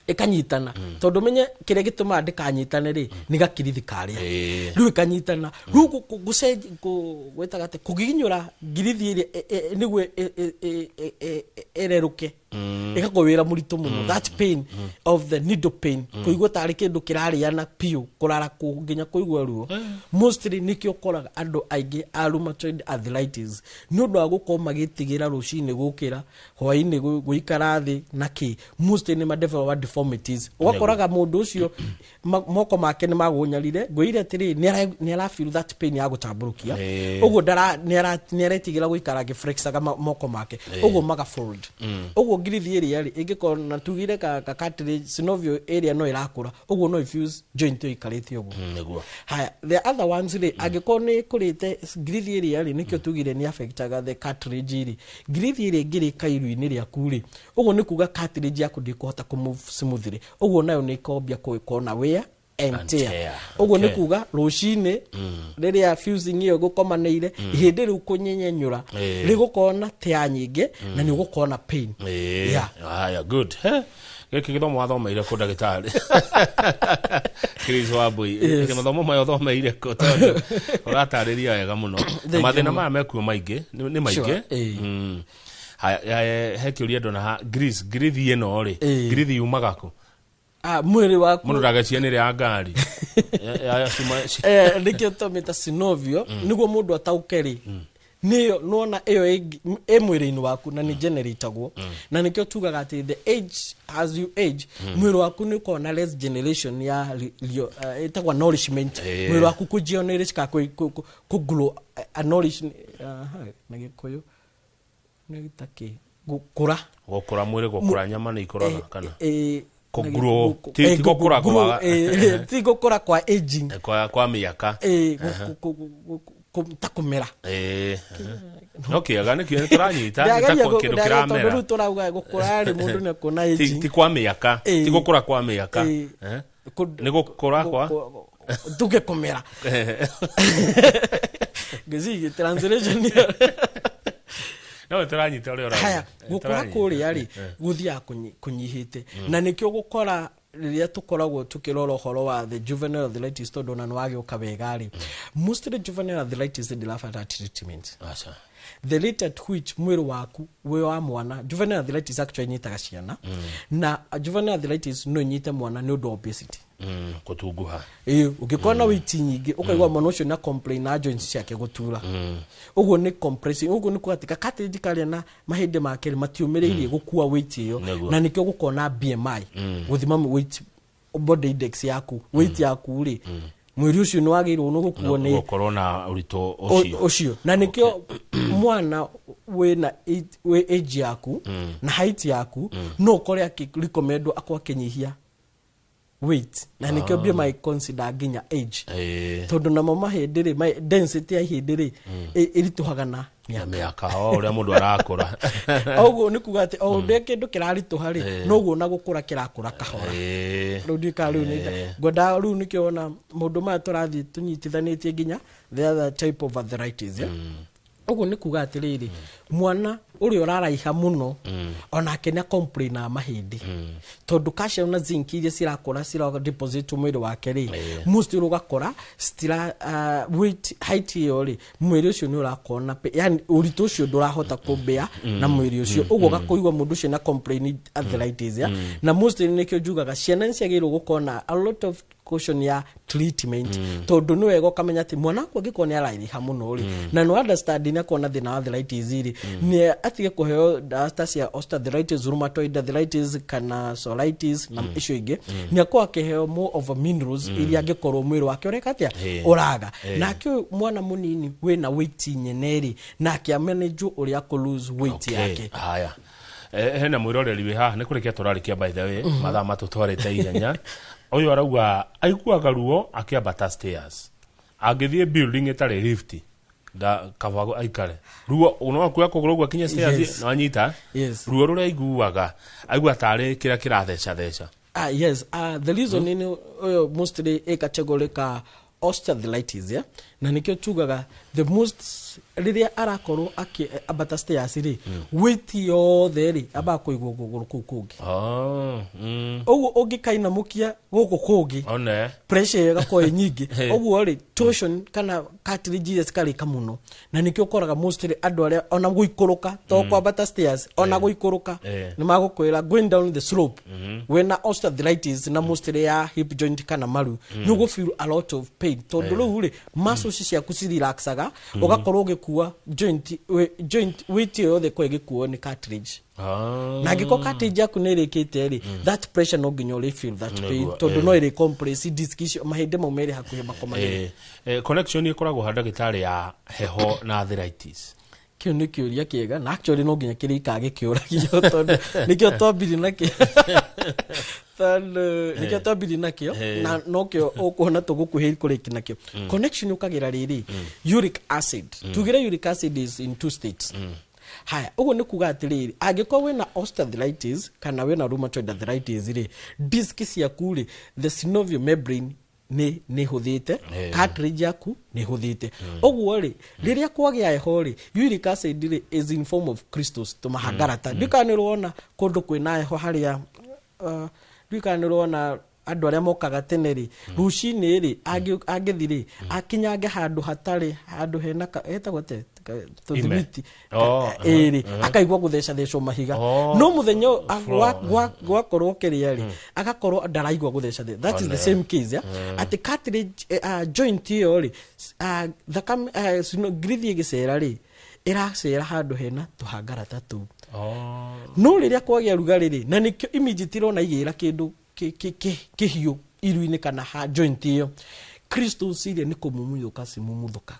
Ĩkanyitana. Tondũ menye kĩrĩa gĩtũmaga ndĩkanyitane rĩ, nĩ gakirithi karĩa. Rĩu ĩkanyitana. Rĩu gwĩtaga atĩ kũgiginyũra ngirithi ĩrĩa nĩguo ĩrerũke. Ĩgakorwo wĩra mũritũ mũno, that pain of the needle pain, kũigua tarĩ kĩndũ kĩrarĩana piũ, kũrara kũ nginya kũigua ruo. Mostly nĩkĩo ũkoraga andũ aingĩ a rheumatoid arthritis, nĩ ũndũ wa gũkorwo magĩtigĩra rũcinĩ gũkĩra, hwainĩ gũikara thĩ na kĩ, mostly nĩ madevelop deformities. Ũgakoraga mũndũ ũcio moko make nĩ magũnyarire ngwĩire atĩrĩ, nĩ ara feel that pain ya gũtambũrũkia. Ũguo nĩ aretigĩra gũikara agĩflexaga moko make, ũguo maga fold. Ũguo ngirithi ĩrĩa rĩ ĩngĩkorwo na tugire ka cartilage synovial area no ĩrakũra, ũguo no ifuse joint ĩyo ĩikarĩte ũguo. Nĩguo. Haya, the other ones rĩ, angĩkorwo nĩ ĩkũrĩte ngirithi ĩrĩa rĩ, nĩkĩo tugire nĩ affectaga the cartilage rĩ, ngirithi ĩrĩa ĩngĩrĩka iru-inĩ rĩaku rĩ, ũguo nĩ kuga cartilage yaku ndĩkũhota kũmove smoothly, ũguo nayo nĩ ĩkombia gũkorwo na wear and And tear. tear. Ũguo nĩ kuga rũcinĩ rĩrĩa fusing ĩyo ĩgũkomanĩire, ihĩndĩ rĩu kũnyenyenyũra rĩgũkorwo na tear nyingĩ na nĩ ũgũkorwo na pain. Yeah. Haya, good. He, gĩkĩ gĩthomo wathomeire kũ, ndagĩtarĩ Chris Wambui? Yes. Mathomo maya ũthomeire kũ, tondũ ũratarĩria wega mũno na Thank you mathĩna mũno. maya mekuo maingĩ nĩ maingĩ. Sure. Haya, he kĩũria ndona ha grease, ngirithi ĩno rĩ, ngirithi yumaga kũ? Ah, mwĩrĩ waku. Mũndũ ndagacie nĩ ya ngari ya cuma. Nĩkĩo tũmĩta synovial, nĩguo mũndũ atauke rĩ, nĩyo nĩwona ĩyo ĩ mwĩrĩ-inĩ waku na nĩ generatagwo, na nĩkĩo tugaga atĩ the age, as you age, mwĩrĩ waku nĩ ũkoragwo na less generation ya ĩtagwo nourishment. Mwĩrĩ waku kũjionourish kana kũ grow, nourish, aha, na Gĩkũyũ nĩ ta kĩ, gũkũra. Gũkũra mwĩrĩ, gũkũra nyama nĩ ikũraga kana kũgrow, ti ti gũkũra ti gũkũra kwa aging. Kwa mĩaka. Ta kũmera. No kĩega nĩkĩo nĩ tũranyita nĩ ta Ndĩrageria kĩndũ ndĩrageria tondũ kĩramera. rĩu tũrauga gũkũra rĩ, mũndũ nĩ kuona aging. Ti kwa mĩaka, ti gũkũra kwa mĩaka. Nĩ gũkũra kwa tuge kũmera, ngĩciria translation ĩyo. No tũranyita ũrĩa ũrauga. Haya, gũkũra Tũranyita. kũrĩa rĩ gũthiaga kũnyihĩte, na nĩkĩo gũkora rĩrĩa tũkoragwo tũkĩrora ũhoro wa the juvenile arthritis, tondũ ona nĩ wagĩũka wega rĩ, mostly juvenile arthritis ndĩrabatara treatment. Aca. The rate at which mwĩrĩ waku wĩ wa mwana, juvenile arthritis actually ĩnyitaga ciana, na juvenile arthritis no ĩnyite mwana nĩ ũndũ wa obesity. Kũtunguha. Ĩĩ, ũngĩkorwo na weight nyingĩ, ũkaigua mwana ũcio na complain na joints ciake gũtura, ũguo nĩ compressing, ũguo nĩ kuga atĩ ka-cartilage karĩa na mahĩndĩ make rĩ matiũmĩrĩirie gũkua weight ĩyo. Na nĩkĩo gũkorwo na BMI, gũthima weight, body index yaku, weight yaku rĩ, mwĩrĩ ũcio nĩ wagĩrĩirwo nĩ gũkuo nĩ gũkorwo na ũritũ ũcio. Ũcio, na nĩkĩo mwana wĩna wĩ age yaku na height yaku no ũkore akĩrecommendwo akorwo akĩnyihia weight, na nĩkĩo BMI consider nginya age, tondũ namo mahĩndĩ rĩ, density ya ihĩndĩ rĩ ĩritũhaga na na mĩaka, o ũrĩa mũndũ arakũra. Ũguo nĩ kuga atĩ o ũrĩa kĩndũ kĩraritũha rĩ, noguo na gũkũra kĩrakũra kahora. Rĩu ndiũĩ rĩu nĩ ngwendaga rĩu nĩkĩo ona maũndũ maya tũrathiĩ tũnyitithanĩtie nginya the other type of arthritis, yeah? Ũguo nĩ kuga atĩrĩrĩ, mwana ũrĩa ũraraiha mũno onake nĩ complain mahĩndĩ, tondũ calcium na zinc iria cirakũra cira deposit mwĩrĩ wake rĩ, mostly ũgakora citira weight, height ĩyo rĩ, mwĩrĩ ũcio nĩ ũrakorwo na yani ũritũ ũcio ndũrahota kũmbĩa na mwĩrĩ ũcio, ũguo ũgakũigua mũndũ ũcio na complain arthritis, ya na mostly nĩkĩo njugaga ciana nĩ ciagĩrĩirwo gũkorwo na a lot of caution ya treatment, tondũ nĩ wega ũkamenya atĩ mwana waku angĩkorwo nĩ araraiha mũno rĩ, na no understand nĩ akorwo na thĩna wa arthritis rĩ, nĩ atige kũheo ndawa ta cia osteoarthritis, rheumatoid arthritis kana psoriasis na icio ingĩ, nĩ akorwo akĩheo more of a minerals iria angĩkorwo mwĩrĩ wake ũreka atĩa, ũraga. Nake ũyũ mwana mũnini wĩna weight nyene rĩ, nake amanage ũrĩa akũ lose weight yake. Haya. Hena mwĩroreri wĩ haha, nĩ kũrĩkia tũrarĩkia, by the way, mathaa matũtwarĩte ihenya. Ũyũ arauga aiguaga ruo akĩambata stairs, angĩthiĩ building ĩtarĩ lift nda kaba aikare ruo no kuoya kũgũrũ ũguo akinya stairs. Nĩwanyita? Yes. Ruo rũrĩa aiguaga, aigua tarĩ kĩrĩa kĩratheca theca. Ah, yes. The reason nĩ ũyũ mostly ĩ category ka osteoarthritis, yeah? Na nĩkĩo tugaga the most Rĩrĩa arakorwo akĩambata stairs rĩ, weight yothe rĩ ambaga kũigwo kũgũrũ kũu kũngĩ. Ũguo ũngĩkainamũkia gũkũ kũngĩ, One. pressure ĩyo ĩgakorwo ĩ nyingĩ. Ũguo rĩ, torsion kana cartilage iria cikarĩka mũno, na nĩkĩo ũkoraga mostly andũ arĩa ona gũikũrũka, to kwambata stairs, ona gũikũrũka, nĩ magũkwĩra going down the slope wĩna osteoarthritis na mostly ya hip joint kana maru, nĩ ũgũ feel a lot of pain, tondũ rĩu rĩ muscles ciaku cirelaxaga, ũgakorwo ũgĩkua joint joint weight ĩyo yothe ĩkorwo ĩgĩkuo nĩ cartilage. Na angĩkorwo cartilage yaku nĩ ĩrĩkĩte rĩ, that pressure no nginya ũrĩ feel that pain, tondũ no ĩrĩ compress disc icio, mahĩndĩ mau merĩ hakuhĩ makomanĩre. Connection ĩkoragwo ha, ndagĩtarĩ, ya heho na arthritis? Kĩu nĩ kĩũria kĩega, na actually no nginya kĩrĩikaga gĩkĩũragio, tondũ nĩkĩo twambirie nakĩo, tondũ nĩkĩo twambirie nakĩo, na nokĩo ũkuona tũgũkuhĩrĩria kũrĩki nakĩo. Connection ũkagĩra rĩrĩ, uric acid, tugire uric acid is in two states. Haya, ũguo nĩ kuga atĩrĩrĩ, angĩkorwo wĩna osteoarthritis kana wĩna rheumatoid arthritis rĩ, disc ciaku rĩ, the synovial membrane nĩ hũthĩte, cartilage yaku nĩ hũthĩte. Ũguo rĩ, rĩrĩa kwagĩa heho rĩ, uric acid rĩ is in form of crystals, tũmahangarata. Ndikana nĩ ũrona kũndũ kwĩna heho harĩa, ndikana nĩ ũrona andũ arĩa mokaga tene rĩ, rũcinĩ rĩ, angĩthi rĩ, akinyange handũ hatarĩ handũ hena hetagwo atĩa, tũthimiti ĩrĩ, akaigua gũthecathecwo mahiga. No mũthenya ũyũ gwakorwo kĩrĩa rĩ, agakorwo ndaraigua gũtheca. That is the same case, yeah? Atĩ cartilage, joint ĩyo rĩ, thakame, ngirithi ĩgĩcera rĩ, ĩracera handũ hena tũhangarata tũu. No rĩrĩa kwagĩa rugarĩ rĩ, na nĩkĩo immediately ĩrona igĩra kĩndũ kĩhiũ iru-inĩ kana ha joint ĩyo, crystals iria nĩ kũmumuthũka cimumuthũkaga,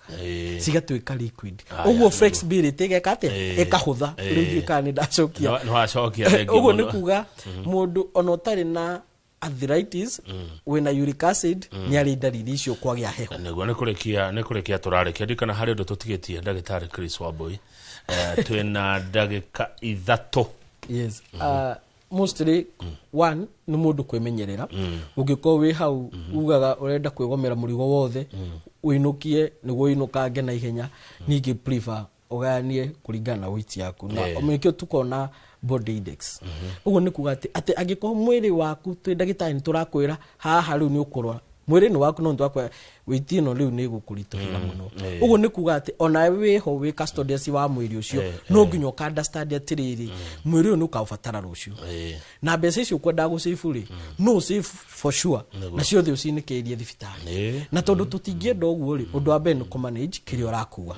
cigatuĩka liquid. Ũguo flexibility ĩgeka atĩa? Ĩkahũtha. Rĩu ndiũĩ kana nĩ ndacokia. Nĩ wacokia, thank you Ũguo nĩ mũno. kuga mũndũ ona ũtarĩ na arthritis wĩna uric acid nĩ arĩ ndariri icio kwagĩa heho. Nĩguo, nĩ kũrĩkia tũrarĩkia. Ndikana harĩ ũndũ tũtigĩtie, ndagĩtarĩ Chris Wambui. Twĩna ndagĩka 3. Yes. Mostly one nĩ mũndũ kwĩmenyerera. Ũngĩkorwo wĩ hau ugaga ũrenda kwĩgomera mũrigo wothe ũinũkie nĩguo ũinũkange na ihenya, ningĩ prefer ũgayanie kũringana na weight yaku, na nĩkĩo tukona body index. Ũguo nĩ kuga atĩ angĩkorwo mwĩrĩ waku, twĩ ndagĩtarĩ nĩ tũrakwĩra haha rĩu nĩ ũkũrora mwĩrĩ nĩ waku, no nĩ twakwĩra weight ĩno rĩu nĩ ĩgũkũritũhĩra mũno. Ũguo nĩ kuga atĩ ona wĩho wĩ custodians wa mwĩrĩ ũcio, no nginya ũka understand atĩrĩrĩ, mwĩrĩ ũyũ nĩ ũkaũbatara rũciũ, na mbeca icio ũkwendaga gũsave rĩ, no ũsave for sure na ciothe ũcinĩkĩrie thibitarĩ. Na tondũ tũtingĩenda ũguo rĩ, ũndũ wa mbere nĩ kũmanage kĩrĩa ũrakua.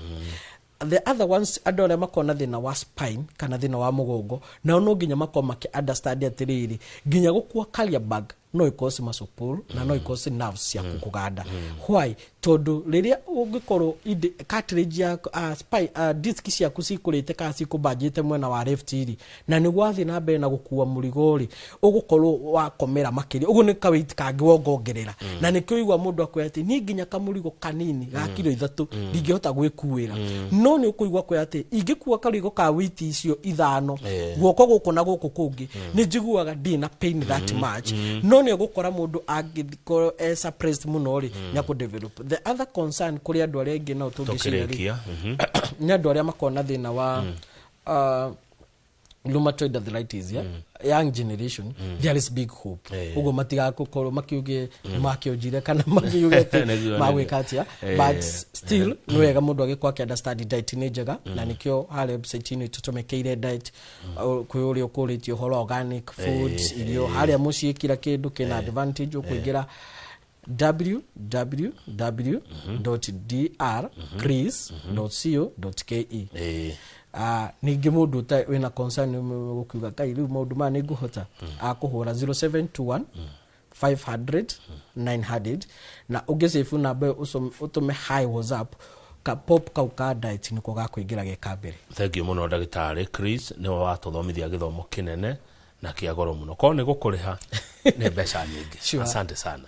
The other ones, andũ arĩa makoragwo na thĩna wa spine kana thĩna wa mũgongo, nao no nginya makorwo makĩ understand atĩrĩrĩ, nginya gũkua carrier bag no ĩkorwo muscle pull na no ĩkorwo nerves ciaku kũganda. Why? Tondũ rĩrĩa ũngĩkorwo cartilage ya spine, disc ciaku cikũrĩte kana cikũmbanjĩte mwena wa left rĩ, na nĩ wathiĩ na mbere na gũkua mũrigo rĩ, ũgũkorwo wakomera makĩria. Ũguo nĩ ka weight kangĩ wongongerera, na nĩkĩo ũigua mũndũ akwĩra atĩ niĩ nginya kamũrigo kanini ga kiro 3 ndingĩhota gwĩkuĩra, no nĩ ũkũigua kwĩra atĩ ingĩkua karĩgo ka weight icio 5 guoko gũkũ na gũkũ kũngĩ, nĩ njiguaga ndirĩ na pain that much. No nĩ ũgũkora mũndũ angĩkorwo e suppressed mũno rĩ, nĩ akũ develop. The other concern kũrĩ andũ arĩa aingĩ nao tũngĩciria rĩ, Tũkĩrĩkia. Nĩ andũ arĩa makoragwo na thĩna wa rheumatoid arthritis, yeah? Young generation, there is big hope. Ũguo matigakorwo makiuge nĩ makĩonjire kana makiuge atĩ magwĩka atĩa, but still nĩ wega mũndũ agĩkorwo akĩ understand diet nĩ njega, na nĩkĩo harĩa website-inĩ tũtũmĩkĩire diet. Kwĩ ũrĩa ũkũrĩtie ũhoro wa organic foods, irio harĩa mũciĩ, kila kĩndũ kĩna advantage. Ũkũingĩra www.drchris.co.ke. Ningĩ mũndũ wĩna concern gũkiuga kai rĩu maũndũ maya nĩ ngũhota, akũhũra 0721 500 900, na ũngĩsave namba ĩyo, ũtũme hi WhatsApp, ka pop kau ka diet nĩko gakũingĩra ge ka mbere. Thank you mũno, ndagĩtarĩ Chris, nĩwe watũthomithia gĩthomo kĩnene na kĩa goro mũno, korwo nĩ gũkũrĩha nĩ mbeca nyingĩ. Sure. Asante sana,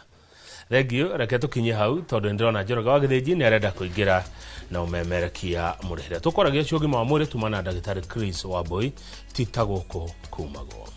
thank you. Reke tũkinye hau, tondũ nĩ ndĩrona Njoroge wa Gĩthĩnji nĩ arenda kũingĩra na ũmemerekia mũrĩhĩre. Tũkwaragia cio ũgima wa mwĩrĩ tuma na ndagĩtarĩ Chris Wambui, ti ta gũkũ kumagwo.